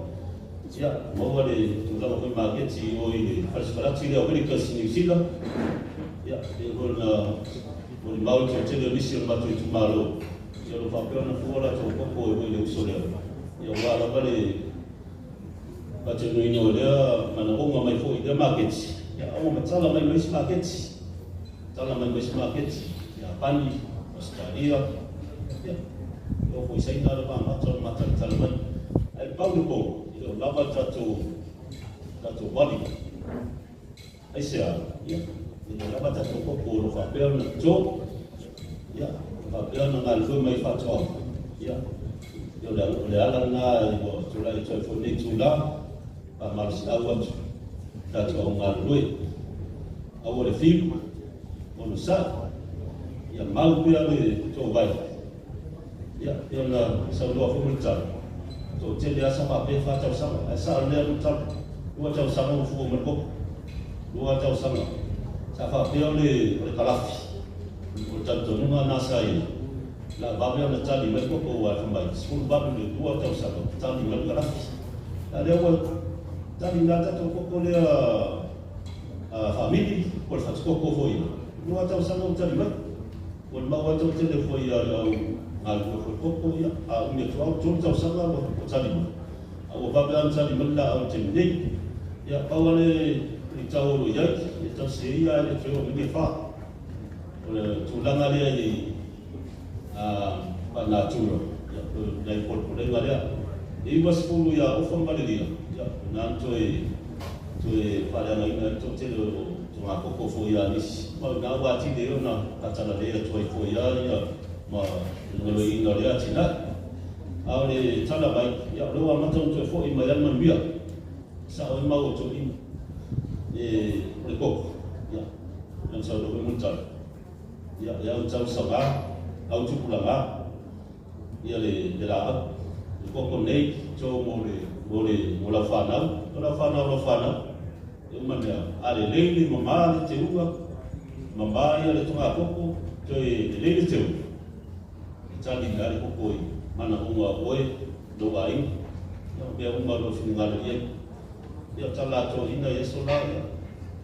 Ia, ua maua le tulaga foi maketi i o i le fale sikolati lea o Willikers i Niu Sila. Ia, pei foi ona molimau le toatele o nisi o le matou itumalo, ia o lo o faapea ona fua latou koko i le uso lea. Ia, aua lava le faatinoina o lea manaoga mai foi i lea maketi, ia, a ua matala mai ma isi maketi, tala mai ma isi maketi, Iapani, Ausetalia, ia, e oo foi i Saina le amata ona matalatala mai. Ae pau le pou, e le o lava le tatou vali. Aisea? Ia, e le o lava tatou koko o lo o faapea ona toto, ia, faapea ona galulue mai i faatoaga. Ia, o le ala lena ua tulai atu ai foi lenei itula, faamalosiau atu tatou au galulue. Aua le fiu, onosai, ia mau pea le tou vai. Ia, pei ona saunoa foi Mulitalo, toatele lava sa faapea e fa tausaga, ae sao lelei lava Mulitalo, lua tausaga ua fua mai le koko, lua tausaga. Sa faapea o le kalafi, o le talitonuga lena sa i ai, la vave ona tali mai le koko aua e fai mai, 18 i le lua tausaga ua tali mai le kalafi. A lea ua tali la tatou koko lea faamili, po o le fatukoko foi ia, lua tausaga ua tali mai. Ua mau ai toatele foi a le au galulue foi koko, ia, a umi atu lava, tolu tausaga ua tali mai. A ua vave lava ona tali mai le laau i le taimi nei. Ia, pau lava le luitau o lo o i ai, ia tausia ia ae le toe oo mai ni afa. O le tulaga lea i faanatura, ia, o nai polepolega lea. E 90 ia Ofa ma Valeria, ia, o na na toe toe faaleagaina ai le toatele o togakoko foi ia nisi. Ma o ina ua atili ai ona faatalalei atu ai foi ia ia ma le galueaiina o lea atinae. A o le tala mai, ia, o lea ua amata ona toe foi mai lava le manuia. Sao ai maua toeaiina e o le koko, ia, na sau loa foi Mulitalo, ia, e au tausaga, au tupulaga, ia le, le laau. Le koko nei, to mo le, mo le, mo lau whanau, o lau whanau, lau whanau, e uma mea, a le lei le mamā le teuga, mamā ia le tonga koko, toe lelei le teuga. E tali la le koko i manaoga o oe, lou aiga, ia o mea uma o lo o finagalo i ai. Ia o tala a toeaiina i aso la, ia,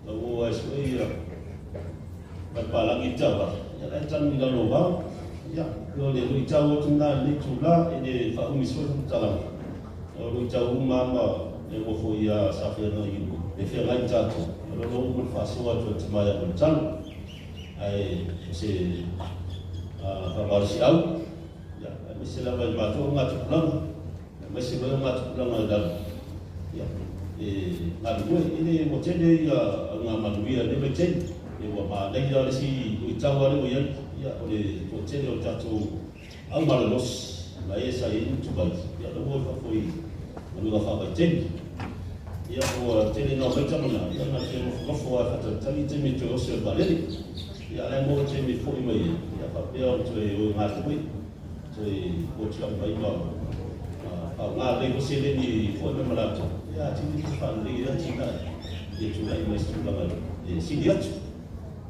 tau o ai sue ia palapalagi i le taavale, ia la e tanu i lalo o vao. Ia, o le luitau atu lena i lenei itula, e le faaumi sue faamatalaga. O luitau uma lava ma e ua foi a sa feagai e feagai ma tatou, o lo o uma le faasoa atu a le tama ia Mulitalo. Ae o se faamalosiau, ia, aemaise lava i matou o Gatupulaga, aemaise foi o Gatupulaga i lalo, ia, e galulue. E le ua tele ia augamanuia i lenei vaitaimi, e ua manaia le isi luitau lava lea ua i ai, ia, o le toatele o tatou au malolosi, ma e sa i ai Mutuvai, ia, o lea ua o i fafo i galuega faavaitaimi. Ia, ua tele ina omai tama na, ia, na te nofonofo lava e faatalitali i taimi e toe oso ai le vaalele. Ia, a o la e maua taimi e foi mai ai, ia, faapea ona toe o e galulue, toe potiau mai ma faaaoga lelei foi seleni e foi mai ma latou, ia, atili le faalelei ai atinae ia tulai mai se tulaga e sili atu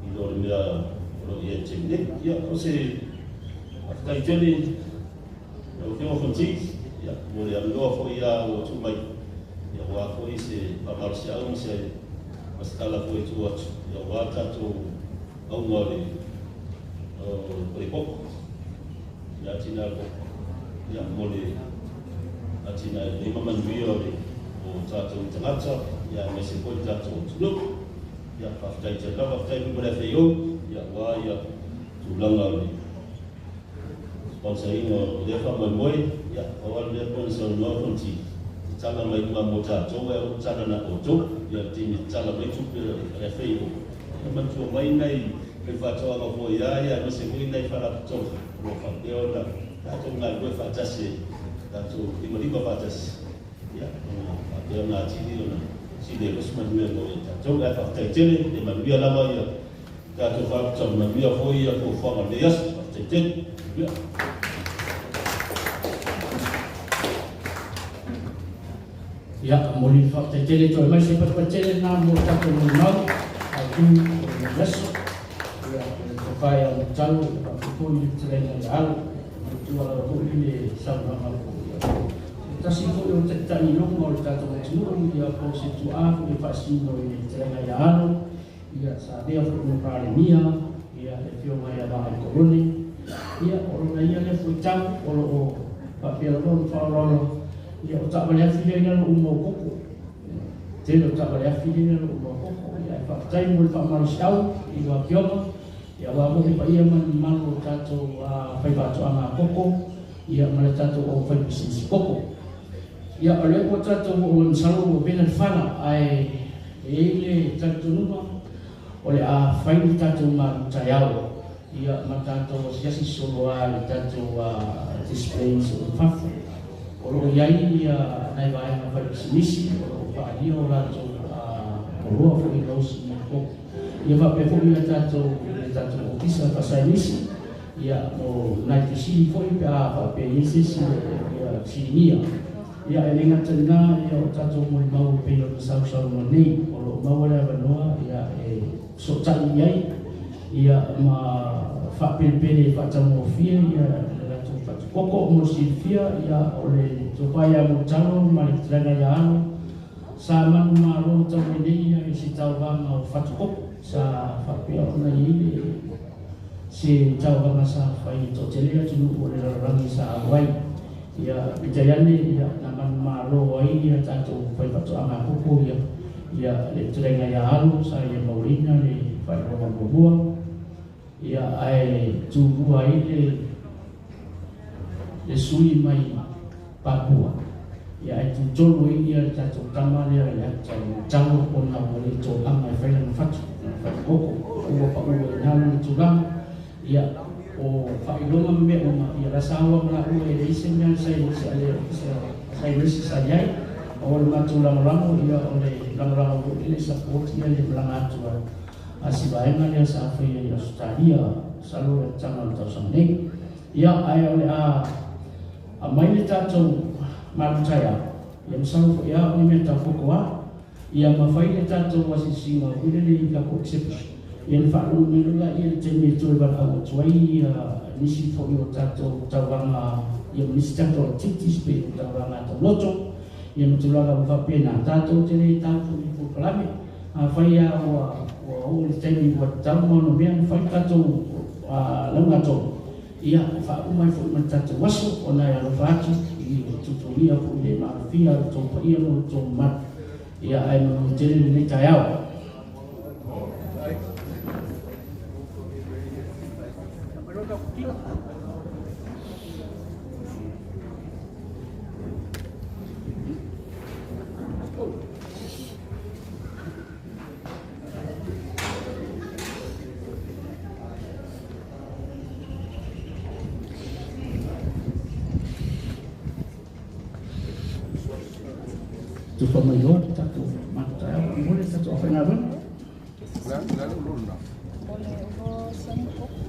i lo le mea o lo o i ai i le taimi nei. Ia, o se faafetai tele i lau Afioga Fonti, ia, mo le avanoa foi lava ua tuu mai, ia, aua foi se faamalosiau ma se ma se tala foi e tuu atu, ia, aua le tatou auga o le o le koko, le atinae o le koko, ia, mo le atinae lelei ma manuia o le o tatou tagata, ia, aemaise foi le tatou atunuu. Ia, faafetai tele lava, faafetai foi mo le FAO, ia, aua ia tulaga o le sponsor ina o lea faamoemoe. Ia, pau lava le mea pei ona saunoa Fonti, tatala mai uma mo tatou ae aua tatala na outou. Ia, le taimi e tatala mai tupe a le FAO, ia manatua mai nai faifaatoaga foi a ia, aemaise foi nai faalapotopotoga o lo o faapea ona tatou galulue faatasi, tatou limalima faatasi, ia, ona faapea ona atili ona sili ai loa se manuia mo ia tatou. Ae faafetai tele, ia manuia lava ia tatou faalapotopotoga, manuia foi ia fuafuaga o lenei aso. Faafetai tele. Manuia.
Ia, momoli le faafetai tele toe mai se patupatu tele lena mo le tatou molimau autu o lenei aso. Ia, o le tofa ia Mulitalo, ia faapea foi le fetalaiga ia Alo, ia manatua lava foi le saunoaga foi ia se tasi foi o taitai i luga o le tatou atunuu, ia po o se tuaa foi e faasino i le fetalaiga ia Alo, ia sa avea foi ma Palemia, ia le afioga ia Vaai Korone, ia o lona ia lea fuaitau o lo o faapea lava ona faaaloalo, ia o taavale afi lea i lalo uma o koko. Tele o taavale afi lea i lalo uma o koko. Ia ae faafetai mo le faamalosiau i lau afioga, ia aua foi le paia ma le mamalu o tatou faifaatoaga a koko, ia ma le tatou aufaipisinisi koko. Ia, o lea ua tatou oo mai masalo ua vela le fala, ae e i ai le talitonuga o le a fai le tatou malu taeao, ia, ma tatou asiasi solo lava i le tatou displays o i fafo. O lo o i ai ia nai vaega fai pisinisi o lo o faaalia o latou oloa foi i gaosi i koko. Ia faapea foi le tatou le tatou ofisa faasaienisi, Ia, o nai fesili foi pe a faapea e i ai se isi e fia fesiligia. Ia, e le gata i lena, ia, o tatou molimau e pei ona sausaunoa nei, o lo o maua le avanoa, ia, e fesootai i ai, ia, ma faapelepele e faataugofie, ia, le latou fatukoko. Mo le silafia, ia, o le tofa ia Mulitalo ma le fetalaiga ia Alo, sa manumalo talu ai nei, ia, i se tauvaga o fatukoko, sa faapea ona i ai le Se tauvaga sa fai e toatele atunuu o le lalolagi sa alo ai. Ia, peitai ane, ia, na manumalo ai ia tatou faifaatoaga koko ia, Ia le fetalaiga ia Alo sa ia mauaina le faailoga muamua, ia ae tulua ai le le sui mai Papua, ia ae tutolu ai ia le tatou tama lea le ata o talo ona ua le tolaga e fai lana fatu, lana fatu koko, ua pau ai i ina lona tulaga. Ia o faailoga ma mea uma, ia la sa o ma laua e leai se mea sa i sa i nisi sa i ai. O le matou lagolago, ia o le lagolago foi le support ia le malaga atu a si vaega lea sa faia i Ausetalia masalo le amataga o le tausaga nei. Ia ae o le a aumai le tatou malu taeao, ia masalo foi lava o ni mea tau koko lava, ia ma fai le tatou asiasiga foi lele i tatou exhibition, ia ona faalogo mai loa lea i le taimi e toe valaau atu ai nisi foi o tatou tauvaga, ia ma nisi tatou activities pei o tauvaga tauloto, ia ma tulaga uma faapena. Tatou te le tau foi i polokalame, afai lava ua oo i le taimi ua tatau ma onomea ona fai le tatou lauga tolu, ia faauma ai foi ma le tatou aso, ona e alofa atu i tutulia foi le maalofia o le tou paia ma lo outou mamalu. Ia ae manuia tele lenei taeao. Tufa mai loa le tatou malu taeao, mo le tatou aufaigaluega.
O le olo siamu koko.